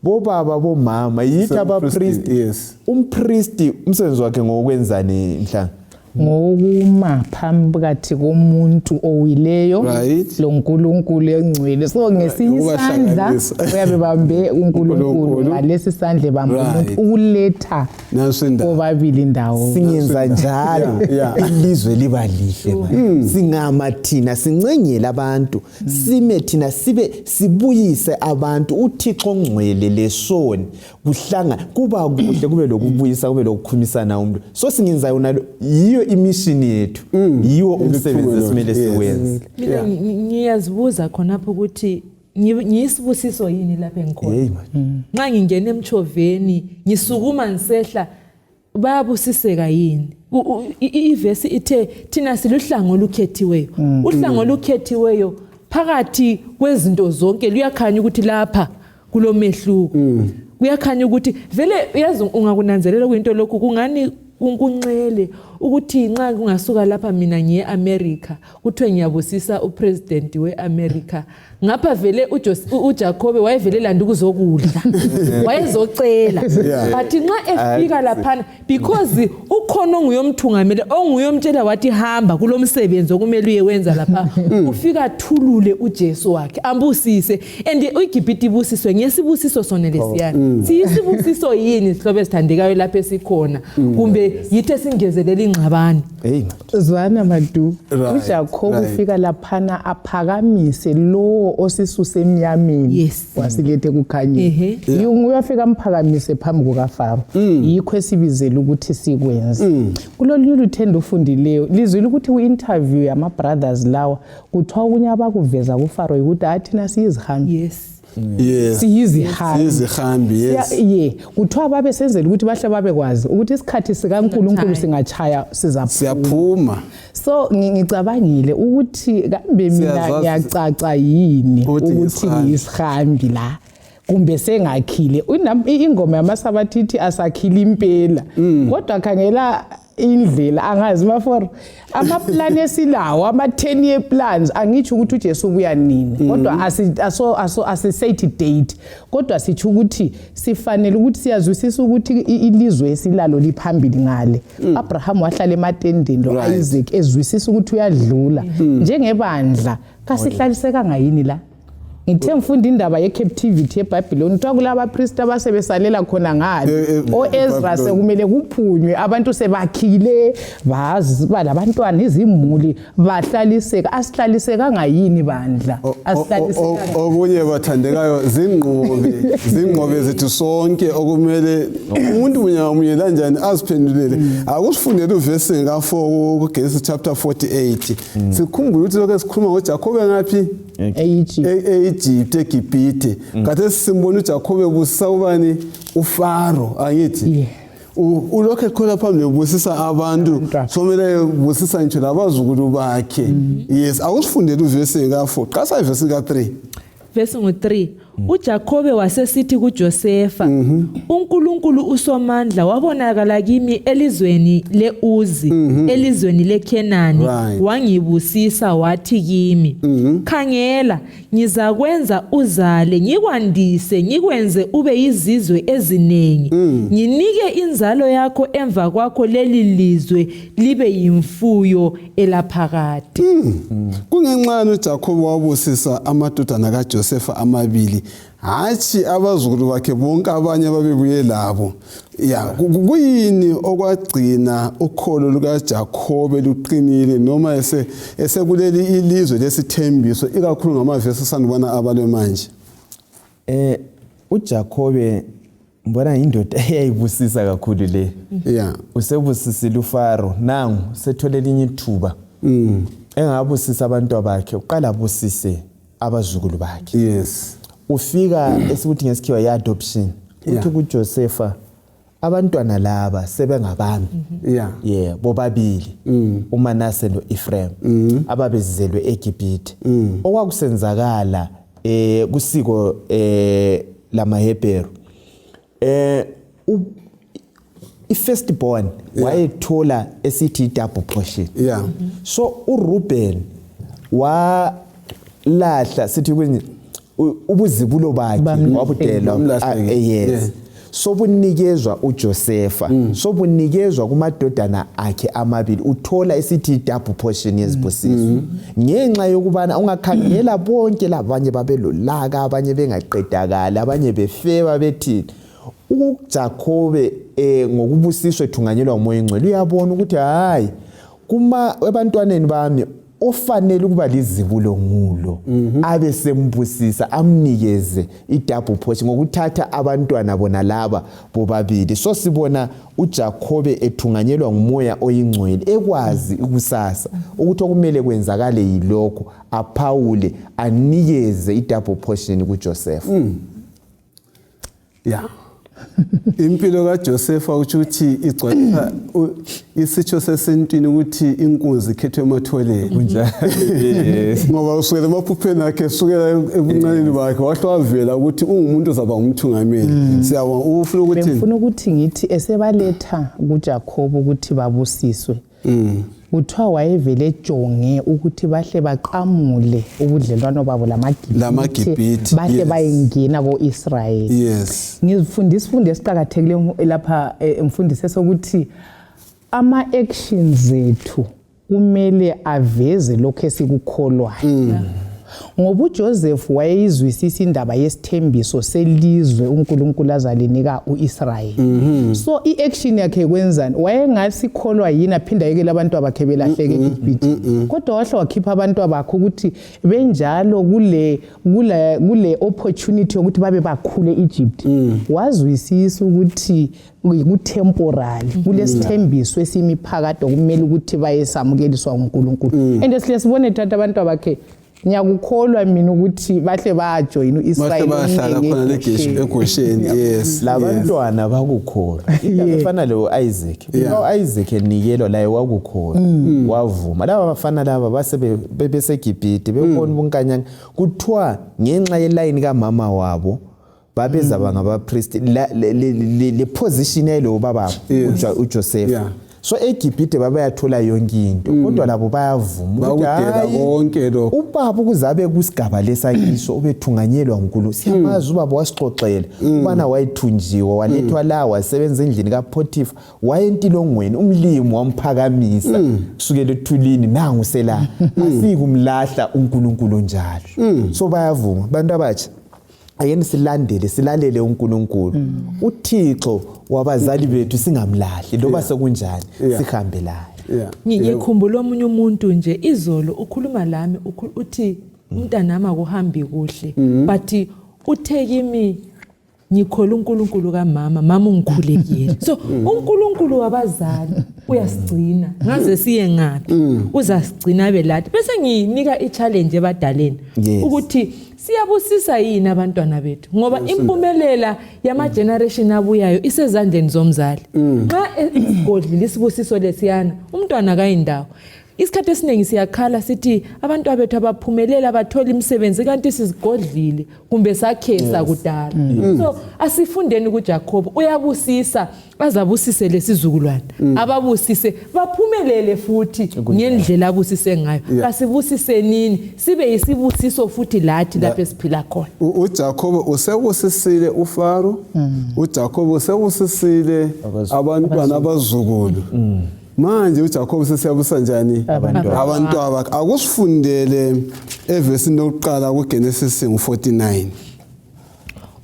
bobaba bomama yithi aba priest yes umpriest umsebenzi wakhe ngokwenzani mhla ngokuma phakathi komuntu owileyo lo nkulunkulu engcwele so ngesinye isandla uyabe bambe unkulunkulu ngalesi sandle bambe umuntu ukuletha obabili ndawo singenza njalo ilizwe liba lihle manje singama thina sincengela abantu sime thina sibe sibuyise abantu uThixo ongcwele lesoni kuhlanga kuba kuhle kube lokubuyisa kube lokukhumisana umuntu so singenza yona yiyo imission yethu yiwo umsebenzi esimele siwenze mina ngiyazibuza khonapho ukuthi ngiyisibusiso yini lapha engikhona nxa ngingena emchoveni ngisukuma ngisehla bayabusiseka yini ivesi ithe thina siluhlango olukhethiweyo uhlango olukhethiweyo phakathi kwezinto zonke luyakhanya ukuthi lapha kulomehluko kuyakhanya ukuthi vele yazi ungakunanzelela kuyinto lokhu kungani unkunxele ukuthi nxa kungasuka lapha mina ngiye America kuthiwe ngiyabusisa upresident weAmerica ngapha vele uJakobe wayevele landa ukuzokudla wayezocela but nxa efika lapha because ukhona nguyomthungamele onguyomtshela wathi hamba kulomsebenzi okumele uyewenza lapha ufika thulule uJesu wakhe ambusise and uGibhithe ibusiswe ngesibusiso sona lesiyana siyisibusiso yini sihlobe sithandekayo lapha esikhona kumbe yithe singezelela ingxabano zwana madu uJakobe ufika laphana aphakamise lo osisuse emnyameni wasilethe kukhanye uyafika amphakamise phambi kukaFaro yikho esibizela ukuthi sikwenze kulolu luthendo ufundileyo lizwile ukuthi uinterview yama brothers lawa kuthiwa kunye abakuveza kuFaro ukuthi athina siyizihambi siyizihambi yes kuthiwa babe senzela ukuthi bahle babekwazi ukuthi isikhathi sikaNkulunkulu singachaya siyaphuma so ngicabangile ukuthi kambe mina ngiyacaca yini ukuthi ngiyisihambi la kumbe sengakhile ingoma yamasabathi ithi asakhile impela kodwa khangela indlela angazi baforo amaplan esilawo ama 10 year plans angitsho ukuthi uJesu ubuya nini kodwa asisethi date kodwa sithi ukuthi sifanele ukuthi siyazwisisa ukuthi ilizwe esilalo liphambili ngale Abraham wahlala ematendeni lo Isaac ezwisisa ukuthi uyadlula njengebandla kasihlaliseka ngayini la ngithe mfunda indaba ye-captivity eBhabhiloni kuthiwa kulaba priest abasebesalela khona ngale oEzra sekumele kuphunywe abantu sebakhile bazi labantwana izimuli bahlaliseka asihlaliseka ngayini bandla asihlaliseka okunye bathandekayo zingqobe zethu sonke okumele umuntu munye kanjani aziphendulele akusifundele uverse ka4 kuGenesis chapter 48 sikhumbule ukuthi lokho esikhuluma ngoJakobe ngaphi EGibhithe kade simbona uJakobe busisa ubani uFaro angithi ulokho ekhona phambili ubusisa abantu somele busisa nje labazukulu bakhe yes akusifundele uverse ka4 qasa iverse ka3 verse ngo3 uJakobe wasesithi kuJosefa, uNkulunkulu uSomandla wabonakala kimi elizweni leUzi, elizweni leKhenani, wangibusisa wathi kimi, khangela, ngizakwenza uzale, ngikwandise, ngikwenze ube yizizwe ezinengi, nginike inzalo yakho emva kwakho leli lizwe libe yimfuyo elaphakade. Kungenxani uJakobe wabusisa amadodana kaJosefa amabili, hathi abazukulu bakhe bonke abanye babebuye labo. Kuyini okwagcina ukholo lukaJakobe luqinile noma esekuleli ilizwe lesithembiso, ikakhulu ngamavesi sanibona abalwe manje? uJakobe mbona indoda eyayibusisa kakhulu le. Usebusisile uFaro, nangu sethole elinye ithuba. Engabusisa abantu bakhe, uqala abusise abazukulu bakhe. Ufika esikuthi ngesikhiwa ye-adoption. Uthi kuJosefa, abantwana laba sebengabami. Bobabili, uManase noEfraim, ababezizelwe eGibhithe. Okwakusenzakala kusiko lamaHebheru, i-firstborn wayethola esithi double portion. So uRuben walahla sithi kwenye ubuzibulo bakhe wabudela. So bunikezwa uJosefa, so bunikezwa kumadodana akhe amabili, uthola esithi double portion yezibusiso. Ngenxa yokubana ungakhangela bonke labanye babelolaka, abanye bengaqedakala, abanye befeba bethi uJakobe ngokubusiswa ethunganyelwa umoya engcwele uyabona ukuthi hayi kuma ebantwaneni bami ofanele ukuba lizibulo ngulo, abe sembusisa amnikeze i-double portion ngokuthatha abantwana bona laba bobabili. So sibona uJakobe ethunganyelwa ngumoya oyingcwele, ekwazi ikusasa ukuthi okumele kwenzakale yilokho, aphawule anikeze i-double portion kuJosefa. Impilo kaJosefa ukuthi igcwalisa isitsho sesentini ukuthi inkunzi ikhethwe ematholeni kunjalo. Ngoba usukela emaphupheni akhe, usukela ebuncaneni bakhe wahle wavela ukuthi ungumuntu ozaba ngumthungameli. Siyabona ufuna ukuthi ngifuna ukuthi ngithi esebaletha kuJakobe ukuthi babusiswe, uthiwa wayevele ejonge ukuthi bahle baqamule ubudlelwano babo lamaGibhithe, bahle bayengena ko-Israyeli. Ngifundisa isifundo esiqakathekileyo lapha emfundise sokuthi ama-actions ethu kumele aveze lokho esikukholwayo. Ngoba uJoseph wayeyizwisisa indaba yesithembiso selizwe uNkulunkulu azalinika uIsrayeli. So i-action yakhe kwenzani, wayengasikholwa yini aphinda yekela abantu abakhe belahleke eGibhithe, kodwa wahle wakhipha abantu abakhe ukuthi benjalo kule opportunity yokuthi babe bakhule eEgypt. Wazwisisa ukuthi ku-temporary kulesithembiso esimiphakade okumele ukuthi bayesamukeliswa uNkulunkulu. And siyasibona ethatha abantu abakhe, ngiyakukholwa mina ukuthi bahle bajoyina uIsrayeli, bahlala khona eGosheni. Labantwana bakukholwa. Abafana lo Isaac, Isaac enikelwa laye wakukholwa, wavuma. Laba bafana laba base beseGibhithe bebona ubunkanyana, kuthiwa ngenxa yeline kamama wabo babeza bangabapriest, le position yalo baba uJoseph. So eGibhithe babayathola yonke into, kodwa labo bayavuma ukuthi konke lokho ubaba ukuzabe kusigaba lesakiso ubethunganyelwa uNkulunkulu. Siyamazi ubaba wasixoxela ubana wayithunjiwe, walethwa la wasebenza endlini kaPhotifa, wayentilongweni, umlimi wamphakamisa kusukela ethulini, nangu sela asikumlahla uNkulunkulu njalo. So bayavuma abantu abatsha, ayeni silalele uNkulunkulu. UThixo wabazali bethu singamlahli loba sekunjani, sihambe laye. Ngikhumbula omunye umuntu nje izolo ukhuluma lami uthi umntanami akuhambi kuhle, but uthe kimi ngikhola uNkulunkulu kamama, mama ungikhulekile. So uNkulunkulu wabazali uyasigcina ngaze siye ngaphi, uzasigcina belathi. Bese nginika i-challenge ebadaleni ukuthi siyabusisa yini abantwana bethu, ngoba impumelela yama-generation abuyayo isezandleni zomzali. Xa isigodlile isibusiso lesiyana, umntwana kayindawo. Isikhathi esiningi siyakhala sithi abantu abethu abaphumelela bathola imisebenzi kanti sizigodlile kumbe sakhesa kudala. So asifundeni kuJacob uyabusisa azabusise lesizukulwane ababusise baphumelele futhi ngendlela abusise ngayo. Kasibusise nini sibe yisibusiso futhi lathi lapho esiphila khona. uJacob usebusisile uFaro, uJacob usebusisile abantwana abazukulu. Manje uJacob sesiyabusa njani abantu abakhe. Akusifundele evesini lokuqala kuGenesis 49.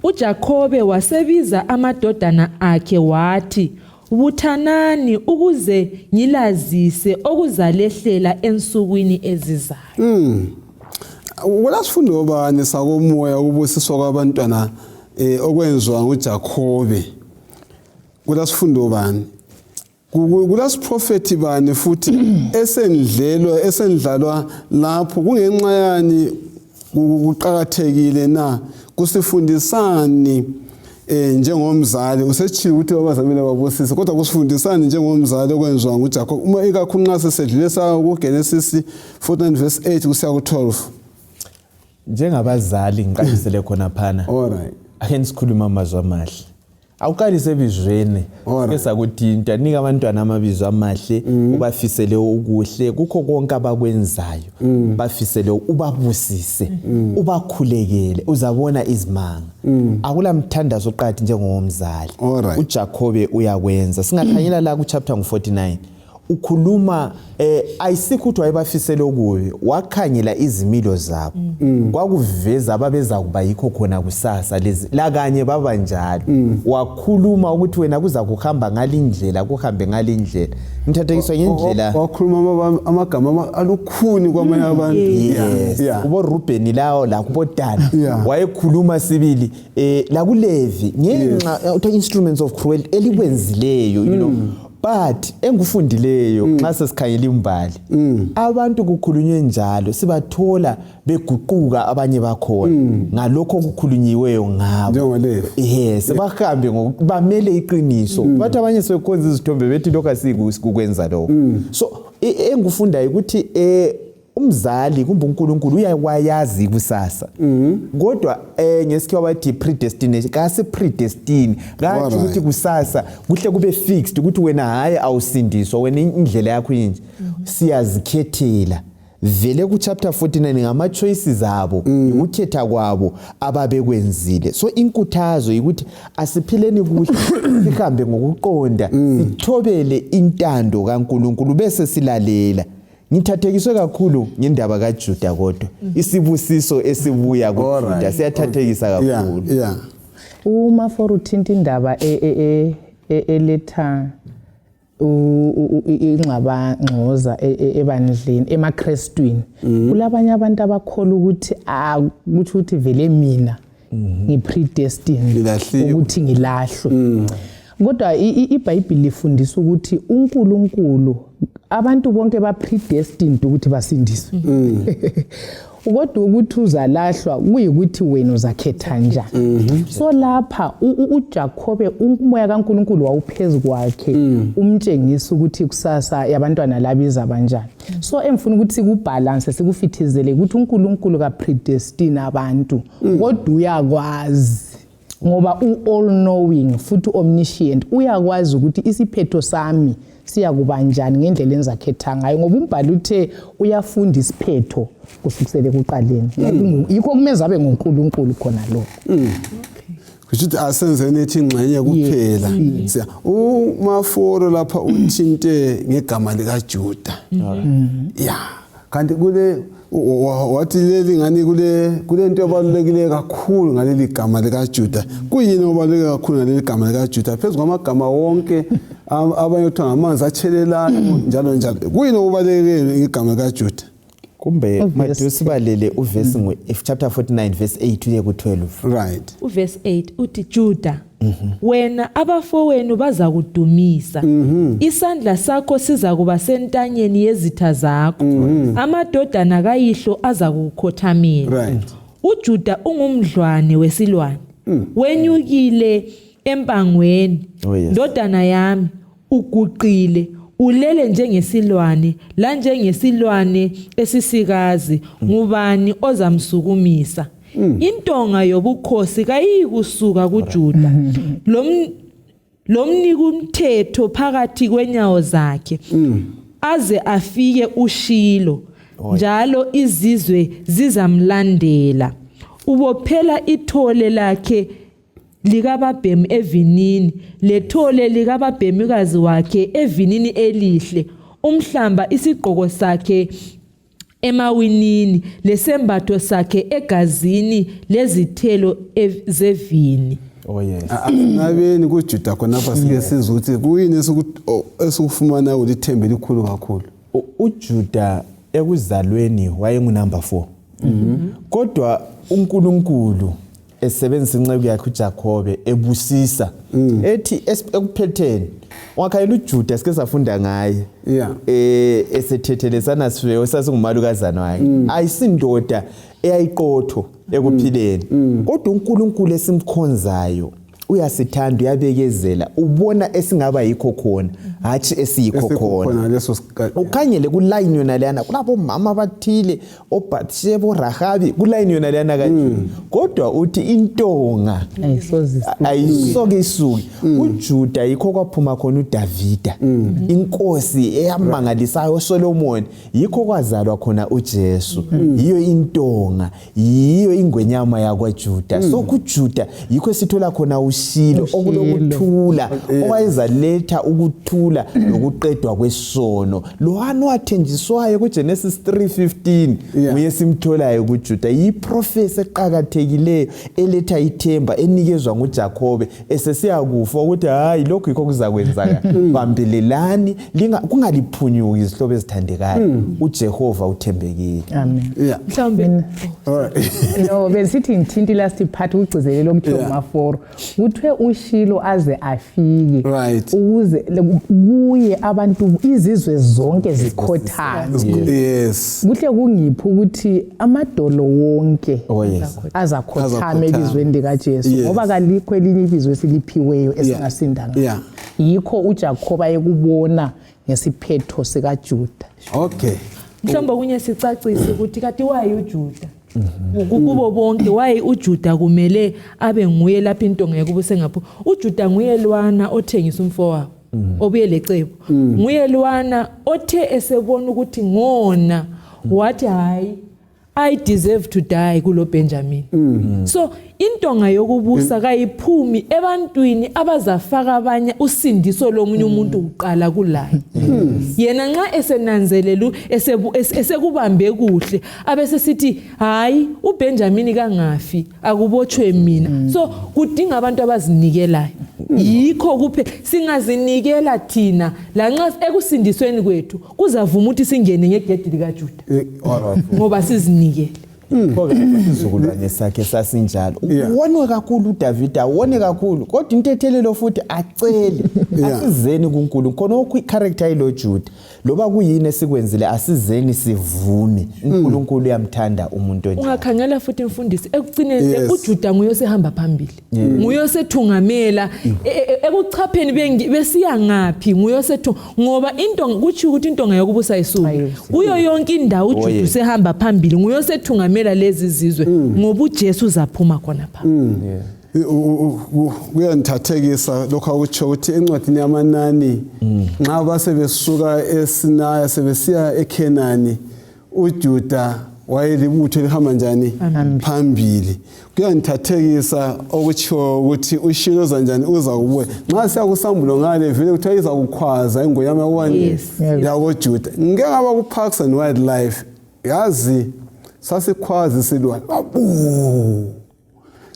uJakobe wasebiza amadodana akhe wathi, "Buthanani ukuze ngilazise okuzalehlela ensukwini ezizayo." Kulasifundo bani sakomoya ukubusiswa kwabantwana okwenziwa nguJakobe? Kulasifundo bani? Kulasiprofethi bani futhi esendlalwa lapho kungenxa yani kuqhakathekile na kusifundisani njengomzali usechiwe ukuthi abazamile babusise kodwa kusifundisani njengomzali okwenziwa nguJacob uma ikakhulu nxa sesedlule sawo kuGenesis 49 verse 8 kusiya ku12. Njengabazali ngiqalisele khona phana. Alright. Ake sikhuluma amazwi amahle. Awuqalise ebizweni bese akuthinta nika abantwana amabizo amahle ubafisele ukuhle kukho konke abakwenzayo bafisele ubabusise ubakhulekele uzabona izimanga akula mthandazo oqathi njengomzali. uJakobe uyakwenza singakhanyela la ku chapter 49 ukhuluma ayisikho ukuthi wayebafisele okubi wakhanyela izimilo zabo kwakuveza ababeza kuba yikho khona kusasa lezi la kanye baba njalo wakhuluma ukuthi wena kuza kuhamba ngalindlela kuhambe ngalindlela ngithathekiswa ngendlela wakhuluma amagama alukhuni kwamanye abantu. kubo Ruben lawo la kubo Dan wayekhuluma sibili la kuLevi ngenxa instruments of cruelty elikwenzileyo you know. But engufundileyo nxa sesikhanyela imbali abantu kukhulunywe njalo sibathola beguquka abanye bakhona ngalokho okukhulunyiweyo ngabo sebahambe ngokubamele iqiniso bathi abanye sebekhonza izithombe bethi lokho asikukwenza lokho. So engufunda ukuthi umzali kumbe uNkulunkulu uyawayazi kusasa kodwa ngesikhiwa bathi predestination kasi predestine kathi ukuthi kusasa kuhle kube fixed ukuthi wena hayi awusindiswa wena indlela yakho inje siyazikhethela vele ku chapter 49 ngama choices zabo ukukhetha kwabo ababekwenzile. So inkuthazo ukuthi asiphileni kuhle sihambe ngokuqonda sithobele intando kaNkulunkulu bese silalela. Ngithathekiswe kakhulu ngendaba kaJuda kodwa isibusiso esibuya kuJuda siyathathekisa kakhulu. Uma for uthinta indaba eletha ingxabangxoza ebandleni emaKristwini kulabanye abantu abakholwa ukuthi ukuthi vele mina ngipredestined ukuthi ngilahlwe. Kodwa iBhayibheli lifundisa ukuthi uNkulunkulu abantu bonke bapredestined ukuthi basindiswe. Kodwa ukuthi uzalahlwa kuyikuthi wena uzakhetha njani. So lapha uJakobe umoya kaNkulunkulu wawuphezulu kwakhe umtshengisa ukuthi kusasa yabantwana labiza kanjani. So emfuna ukuthi sikubalance sikufithizele ukuthi uNkulunkulu kapredestine abantu kodwa uyakwazi ngoba all knowing futhi omniscient uyakwazi ukuthi isiphetho sami siya kuba njani ngendlela enzakhetha ngayo ngoba umbhalo uthe uyafunda isiphetho kusukisele kuqaleni yikho kumeze abe ngoNkulunkulu khona lokho. Kuthi asenzeni ethi ingxenye kuphela siya umaforo lapha uthinte ngegama likaJuda kanti kule wathi leli ngani kule nto ebalulekile kakhulu ngaleli gama likaJuda kuyini obaluleke kakhulu ngaleli gama likaJuda phezulu kwamagama wonke abanye uthi ngamanzi achelelana njalo njalo kuyini obaluleke igama likaJuda? Kumbe Matthew sibalele uverse chapter 49 verse 8 uye ku12. Right. Uverse 8 uthi Juda wena abafowenu baza kudumisa isandla sakho siza kuba sentanyeni yezitha zakho amadodana kayihlo aza kukhothamela. Right. uJuda ungumdlwane wesilwane wenyukile empangweni ndodana yami uguqile ulele njengesilwane la njengesilwane esisikazi ngubani ozamsukumisa intonga yobukhosi kayikusuka kuJuda lomnika umthetho phakathi kwenyawo zakhe aze afike uShilo njalo izizwe zizamlandela ubophela ithole lakhe likababhemi evinini lethole likababhemikazi wakhe evinini elihle umhlamba isigqoko sakhe emawinini lesembatho sakhe egazini lezithelo zevini. Oh yes. Ngabeni kuJuda khonapha sike sizwe ukuthi kuyini esikufumana ulithembe likhulu kakhulu. uJuda ekuzalweni wayengu number 4. Kodwa uNkulunkulu esebenzisa inceku yakhe uJakobe ebusisa ethi ekuphetheni wakhayela uJuda sike safunda ngaye esethethelesana sife sasingumalukazana wakhe ayisindoda eyayiqotho ekuphileni kodwa uNkulunkulu esimkhonzayo uyasithanda uyabekezela ubona esingaba yikho khona hathi esiyikho khona ukhanyele ku line yona leyana kulabo mama bathile oBathsheba Rahabi ku line yona leyana kanje kodwa uthi intonga ayisoke isuki uJuda yikho kwaphuma khona uDavida inkosi eyamangalisayo uSolomon yikho kwazalwa khona uJesu yiyo intonga yiyo ingwenyama yakwaJuda so kuJuda yikho sithola khona uShilo okulokuthula owayezaletha ukuthula nokuqedwa kwesono Lohana wathenjiswayo kuGenesis 3:15 uye simtholayo kuJuda yiprofesi eqhakathekileyo eletha ithemba enikezwa nguJakobe esesiyakufa ukuthi hayi lokho yikho kuzakwenzaka bambelelani kungaliphunyuki izihlobo ezithandekayo uJehova uthembekile. Amen. Mhlawumbe besithi ngithinti last part ugcizelelo kuJoma 4 kuthiwe uShilo aze afike ukuze kuye abantu izizwe zonke zikhothana. Yes. Kuhle kungiphi ukuthi amadolo wonke azakhothama elizweni likaJesu ngoba kalikho elinye ibizo esiliphiweyo esingasindanga. Yikho uJakobe ekubona ngesiphetho sikaJuda. Okay. Mhlawumbe kunye sicacise ukuthi kati wayi uJuda kubo bonke wayi uJuda kumele abe nguye lapha intonga yakubuse ngapho uJuda nguye lwana othengisa umfowabo obuye lecebo nguye lwana othe esebona ukuthi ngona wathi hayi I deserve to die kulo Benjamin. So intonga yokubusa kayiphumi ebantwini abazafaka abanye usindiso lomunye umuntu uqala kulayo. Yena nxa esenanzelelu esekubambe kuhle abese sithi hayi uBenjamin kangafi akubotshwe mina. So kudinga abantu abazinikelayo. Yikho kuphela singazinikela thina lanxa ekusindisweni kwethu kuzavuma ukuthi singene ngegedi likaJuda. Ngoba sizinikele. Ngoba isizukulwane sakhe sasinjalo. Wonwe kakhulu uDavida, wone kakhulu. Kodwa intethelelo futhi acele asizeni kuNkulunkulu khona okuyicharacter yilo Juda. Loba kuyini esikwenzile asizeni sivume. uNkulunkulu uyamthanda umuntu onje. Ungakhangela futhi imfundisi ekucineni uJuda nguye osehamba phambili. Nguye osethungamela ekuchapheni besiya ngapi nguye osethunga ngoba intonga kuthi ukuthi intonga yokubusa isuku. Kuyo yonke indawo uJuda usehamba phambili nguye osethungamela lezi zizwe ngoba uJesu uzaphuma khona pha. Kuyanthathekisa lokho akutsho ukuthi encwadini yamanani nxa basebesuka eSinaya sebesiya eKhenani uJuda wayelibutho lihamba njani phambili. Kuyanthathekisa okutsho ukuthi uShilo zanjani uza kubuya nxa siya kusambulo ngale vele kuthiwa iza kukhwaza ingonyama yakwani yakoJuda ngeke ngaba ku Parks and Wildlife yazi sasikhwazi silwane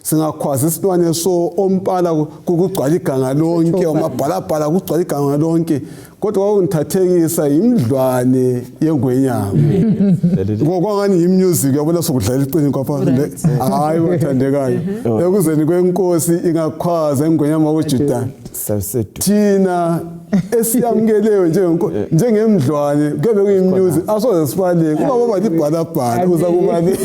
singakhwazi isilwane so ompala kugcwala iganga lonke omabhalabhala kugcwala iganga lonke kodwa kwakungithathekisa imidlwane yengwenyama ngokwangani imusic yabona sokudlala iqini kwapha hayi bathandekayo ekuzeni kwenkosi ingakhwaza ingwenyama kaJuda thina esiyamukeleyo njengemidlwane kube kuyimusic asoze sibaleke kuba balibhalabhala uza kubale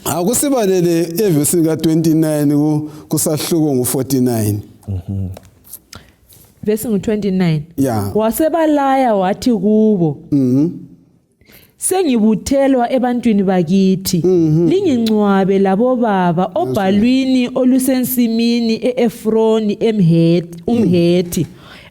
akusibalele evesini ka29 kusahluko ngo49. verse 29 Yeah. wasebalaya wathi kubo sengibuthelwa ebantwini bakithi lingingcwabe labo baba obhalwini olusensimini eEfroni umhethi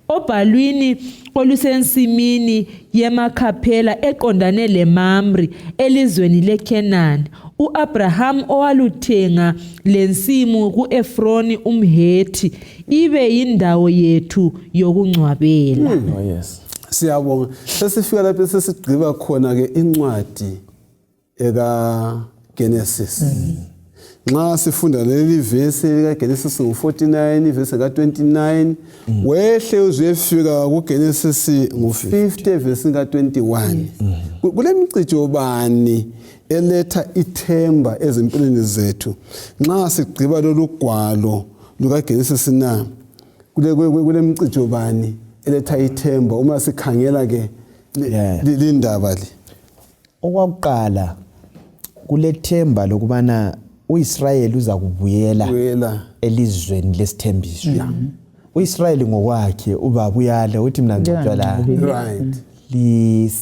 obhalwini olusensimini yemakhaphela eqondane leMamre elizweni leKenani uAbraham owaluthenga lensimu kuEfroni umhethi ibe yindawo yethu yokungcwabela. Oh yes. Siyabonga. Sesifika lapho sesigqiba khona ke incwadi eka Genesis. Nxa sifunda leli verse eka Genesis ngo49 verse ka29 wehle uzefika ku Genesis ngo50 verse ka21. Kule mcijo bani eletha ithemba ezimpilweni zethu nxa sigqiba lolu gwalo luka Genesis na kule mcijo bani eletha ithemba uma sikhangela ke lindaba le. Okwakuqala kulethemba lokubana uIsrayeli uza kubuyela elizweni lesithembiso. uIsrayeli ngokwakhe ubaba uyala uthi mina ngicwa la. Right.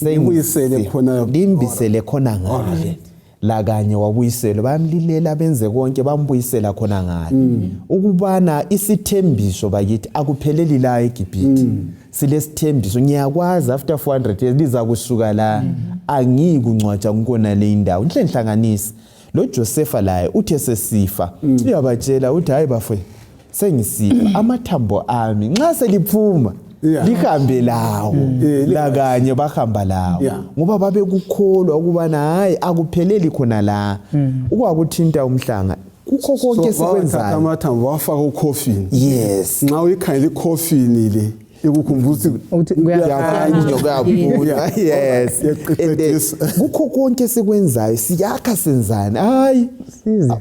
Libuyisele khona limbisele khona ngale. La kanye wabuyisela bamlilela benze konke bambuyisela khona ngale. Ukubana isithembiso bakithi akupheleli la eGibhithe. Silesithembiso ngiyakwazi after 400 years liza kusuka la angikungcwatsha kunkona le indawo. Nhlenhlanganisi lo Joseph laye uthe sesifa uyabatshela uthi hayi bafwe sengisifa amathambo ami nxa seliphuma lihambe lawo la kanye bahamba lawo ngoba babe kukholwa ukubana hayi akupheleli khona la ukwakuthinta umhlanga kukho konke sikwenzayo amathambo wafaka ucoffin. Yes. Nxa uyikhangela icoffin le ikukhumbuza ukuthi kuyabuya. Yes. Kukho konke sikwenzayo siyakha senzani hayi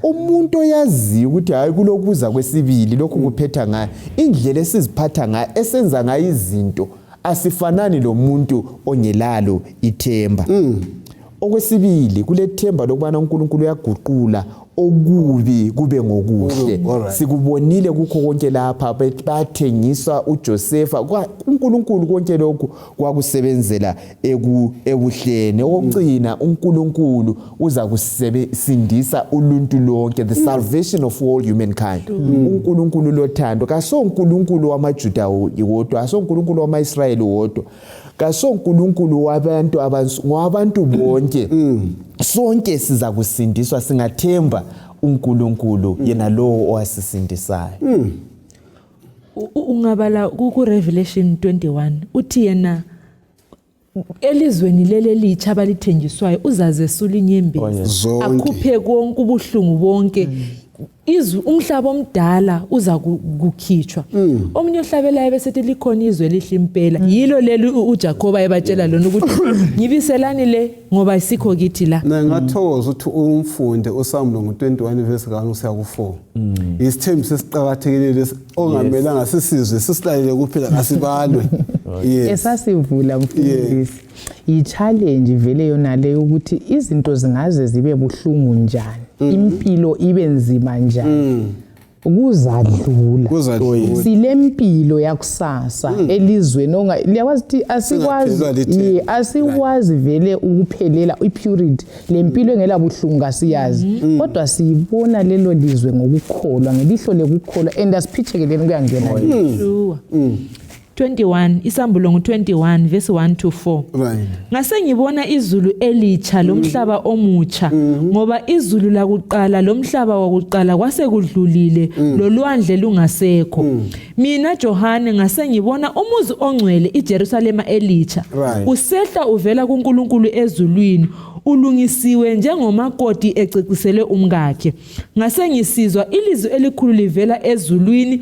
umuntu oyazi ukuthi hayi kulokuza kwesibili lokhu kuphetha ngayo indlela esiziphatha ngayo esenza ngayo izinto asifanani lo muntu ongelalo ithemba. Okwesibili kulethemba lokubana uNkulunkulu uyaguqula okubi kube ngokuhle. Sikubonile kukho konke lapha bathengisa uJoseph uNkulunkulu konke lokhu kwakusebenzela ebuhlene. Okugcina uNkulunkulu uza kusindisa uluntu lonke, the salvation of all humankind. uNkulunkulu lothando kaso uNkulunkulu wamaJuda wodwa aso uNkulunkulu wamaIsrayeli wodwa kaso uNkulunkulu wabantu bonke. Sonke siza kusindiswa singathemba uNkulunkulu yena lo owasisindisayo. Ungabala ku Revelation 21 uthi yena elizweni lele licha balithenjiswayo uzazesula inyembezi akhuphe konke ubuhlungu bonke umhlaba omdala uza kukhitshwa. Omunye ohlabelayo besethi likhona izwe lihle impela yilo leli uJacob ayebatshela lona ukuthi ngibiselani le ngoba isikho kithi la. Ngathokoza ukuthi umfunde uSamuel ngo21 verse ka1 kuya ku4. Isithembiso esiqhakathekile lesi ongamelanga sisizwe sisilalele kuphela asibalwe. Esasivula mfundisi i-challenge vele yona le ukuthi izinto zingaze zibe buhlungu njani impilo ibe nzima njani ukuzadlula silempilo yakusasa elizweni liyawazi ukuthi asikwazi vele ukuphelela ipurity lempilo engela buhlungu asiyazi kodwa siyibona lelo lizwe ngokukholwa ngelihlo lekukholwa and asiphithekeleni kuyangena sure 21 Isambulo ngo21 verse 1 to 4. Ngase ngibona izulu elicha lomhlaba omutsha ngoba izulu lakuqala lomhlaba wakuqala kwase kudlulile lolwandle lungasekho. Mina Johane ngase ngibona umuzi ongcwele iJerusalema elicha usehla uvela kuNkulunkulu ezulwini ulungisiwe njengomakoti ececisele umkakhe. Ngase ngisizwa ilizwi elikhulu livela ezulwini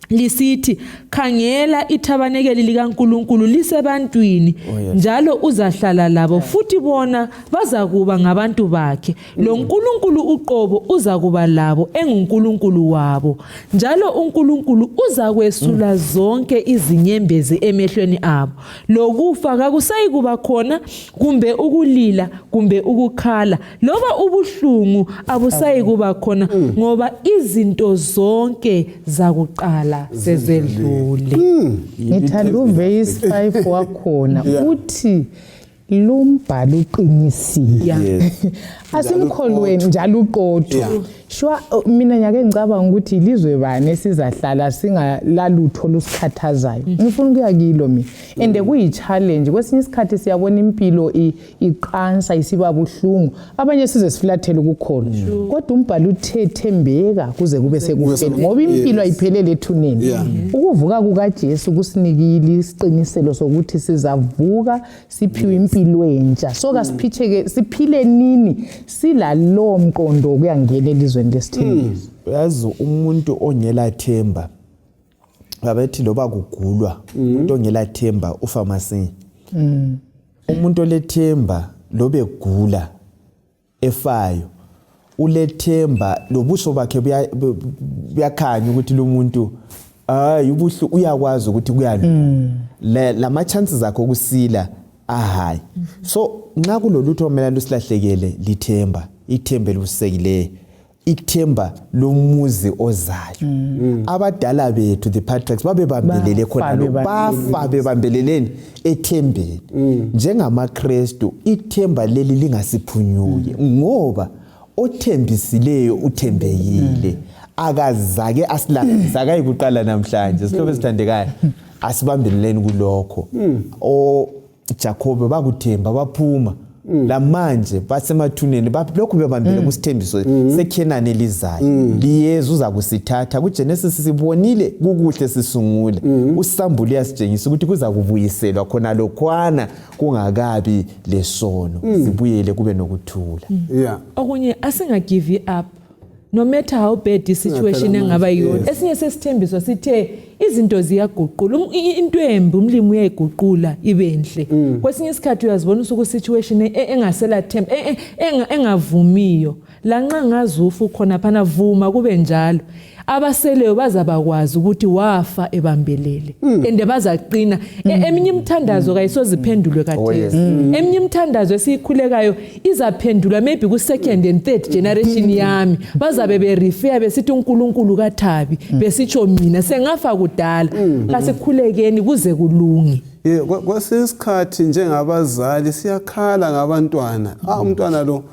lisithi khangela ithabanekeli likaNkulunkulu lisebantwini njalo uzahlala labo futhi bona bazakuba ngabantu bakhe. Lo nkulunkulu uqobo uzakuba labo enguNkulunkulu wabo njalo uNkulunkulu uzakwesula zonke izinyembezi emehlweni abo. Lokufa kakusayi kuba khona kumbe ukulila kumbe ukukhala loba ubuhlungu abusayi kuba khona ngoba izinto zonke zakuqala kodwa sezedlule. Ngithanda uverse 5 wakhona uthi lo mbhalo uqinisile. Asimkholweni njalo uqotho. Shwa mina nyake ngicabanga ukuthi ilizwe bani esizahlala singalalutho lusikhathazayo. Ngifuna ukuya kilo mina. Ende kuyi-challenge. Kwesinye isikhathi siyabona impilo iqansa isiba buhlungu. Abanye size siflathele ukukholwa. Kodwa umbhalo uthembeka kuze kube sekufeni. Ngoba impilo ayiphelele ethuneni. Ukuvuka kukaJesu kusinikile isiqiniselo sokuthi sizavuka siphiwe impilo entsha. Soka siphile nini silalo mqondo kuyangena elizweni lesithembiso. Yazi umuntu ongela themba babethi loba kugulwa umuntu ongela themba ufa masinya. Umuntu olethemba lobe gula efayo ulethemba lobuso bakhe buyakhanya ukuthi lo muntu ubuhlu uyakwazi ukuthi kuyalunga. Lama chances akho kusila ahayi. So nxa kulolutho omela lusilahlekele lithemba, ithemba lusekileyo, ithemba lomuzi ozayo. Abadala bethu the patriarchs babebambelele khona lo bafa bebambeleleni ethembeni. NjengamaKristu ithemba leli lingasiphunyuki ngoba othembisileyo uthembekile. Akazake asilahla akayibuqala namhlanje. Sihlobo sithandekayo asibambeleleni kulokho. Jacob bakuthemba baphuma lamanje basemathuneni lokhu bebambele kusithembiso seKenani elizayo. Liyeza uza kusithatha kuGenesis sibonile kukuhle sisungule. Usambule yasitshengisa ukuthi kuza kubuyiselwa khona lokhwana kungakabi lesono. Sibuyele kube nokuthula. Okunye asinga give up. No matter how bad the situation engaba yona. Esinye sesithembiso sithe izinto ziyaguqula. Into embi umlimi uyayiguqula ibenhle. Kwesinye isikhathi uyazibona usuku situation engasela themba engavumiyo. Lanxa ngazufu khona phana vuma kube njalo. Abaseleyo bazabakwazi ukuthi wafa ebambelele. Ende bazaqina. Eminye imthandazo kayisoziphendulwe kathesi. Eminye imthandazo esikhulekayo izaphendulwa maybe ku second and third generation yami. Bazabe berefer besithi uNkulunkulu kaThabi besitsho mina sengafa kudala. Kasikhulekeni kuze kulunge. Kwesikhathi njengabazali siyakhala ngabantwana. Umntwana lo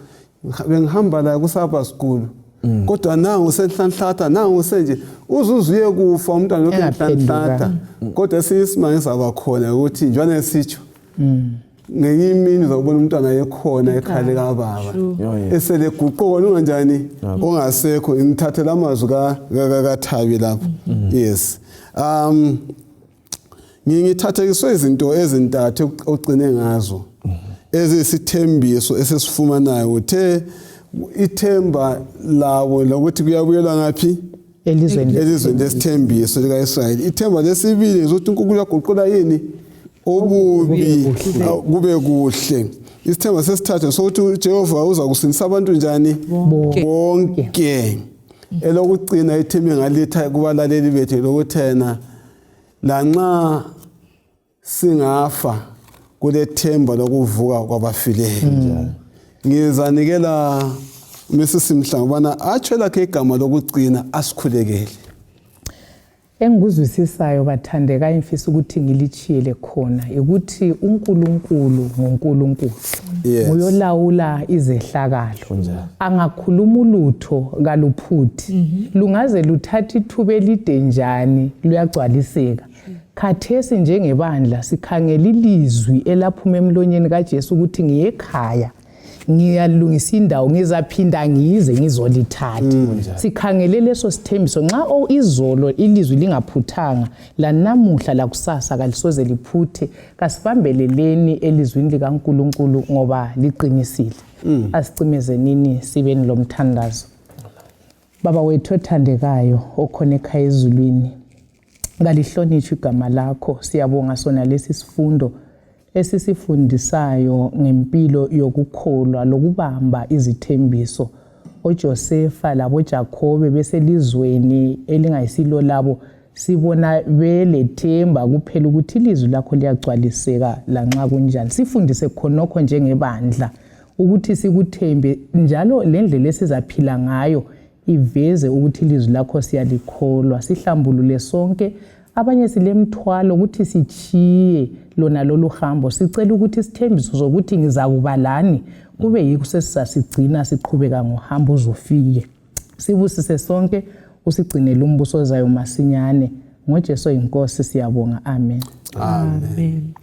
bengihamba la ku Sabbath School. Kodwa nangu senhlanhlatha nangu senje uzuzuye kufa umntwana lo enhlanhlatha. Kodwa sisimanje sabakhona ukuthi njalo sitsho. Ngenye imini uzabona umntwana ekhona ekhale kababa. Esele guqoka unganjani ongasekho ngithathela amazwi kaThabi lapho. Yes. Ngithathekiswe izinto ezintathu ogcine ngazo. Ezisithembiso esesifumanayo uthe ithemba lawo lokuthi kuyabuyela ngaphi elizweni lesithembiso likaIsrayeli. Ithemba lesibili ukuthi uNkulunkulu uyaguqula yini obubi kube kuhle. Isithemba sesithathu sokuthi uJehova uza kusindisa abantu njani bonke. Elokugcina ithemba ngalitha kubalaleli bethu lokuthena lanxa singafa kulethemba lokuvuka kwabafileyo. Ngizanikela Mrs. Mhlangubana atshela ke igama lokugcina asikhulekele. Engikuzwisisayo bathandeka imfisa ukuthi ngilichiyele khona ukuthi uNkulunkulu ngoNkulunkulu uyolawula izehlakalo. Angakhuluma ulutho kaluphuthi. Lungaze luthatha ithuba elide njani luyagcwaliseka. Khathesi njengebandla sikhangela ilizwi elaphuma emlonyeni kaJesu ukuthi ngiyekhaya. Ngiyalungisa indawo ngizaphinda ngize ngizolithatha. Sikhangele leso sithembiso nxa izolo ilizwi lingaphuthanga la namuhla la kusasa kalisoze liphuthe. Kasibambeleleni elizwini likaNkulunkulu ngoba liqinisile. Asicimezenini sibeni lomthandazo. Baba wethu othandekayo okhona ekhaya ezulwini. Ngalihlonishwe igama lakho. Siyabonga sona lesi sifundo esisifundisayo ngempilo yokukholwa lokubamba izithembiso. OJosefa laboJakobe beselizweni elingayisilo labo sibona belethemba kuphela ukuthi ilizwi lakho liyagcwaliseka lanxa kunjani. Sifundise khonokho njengebandla ukuthi sikuthembe njalo lendlela esizaphila ngayo iveze ukuthi ilizwi lakho siyalikholwa, sihlambulule sonke. Abanye silemthwalo ukuthi sichiye lona lolu hambo, sicela ukuthi isithembiso sokuthi ngizakuba lani kube yikho sesisasigcina siqhubeka ngohambo uzofike. Sibusise sonke, usigcinele umbuso ozayo masinyane. NgoJesu inkosi siyabonga. Amen. Amen.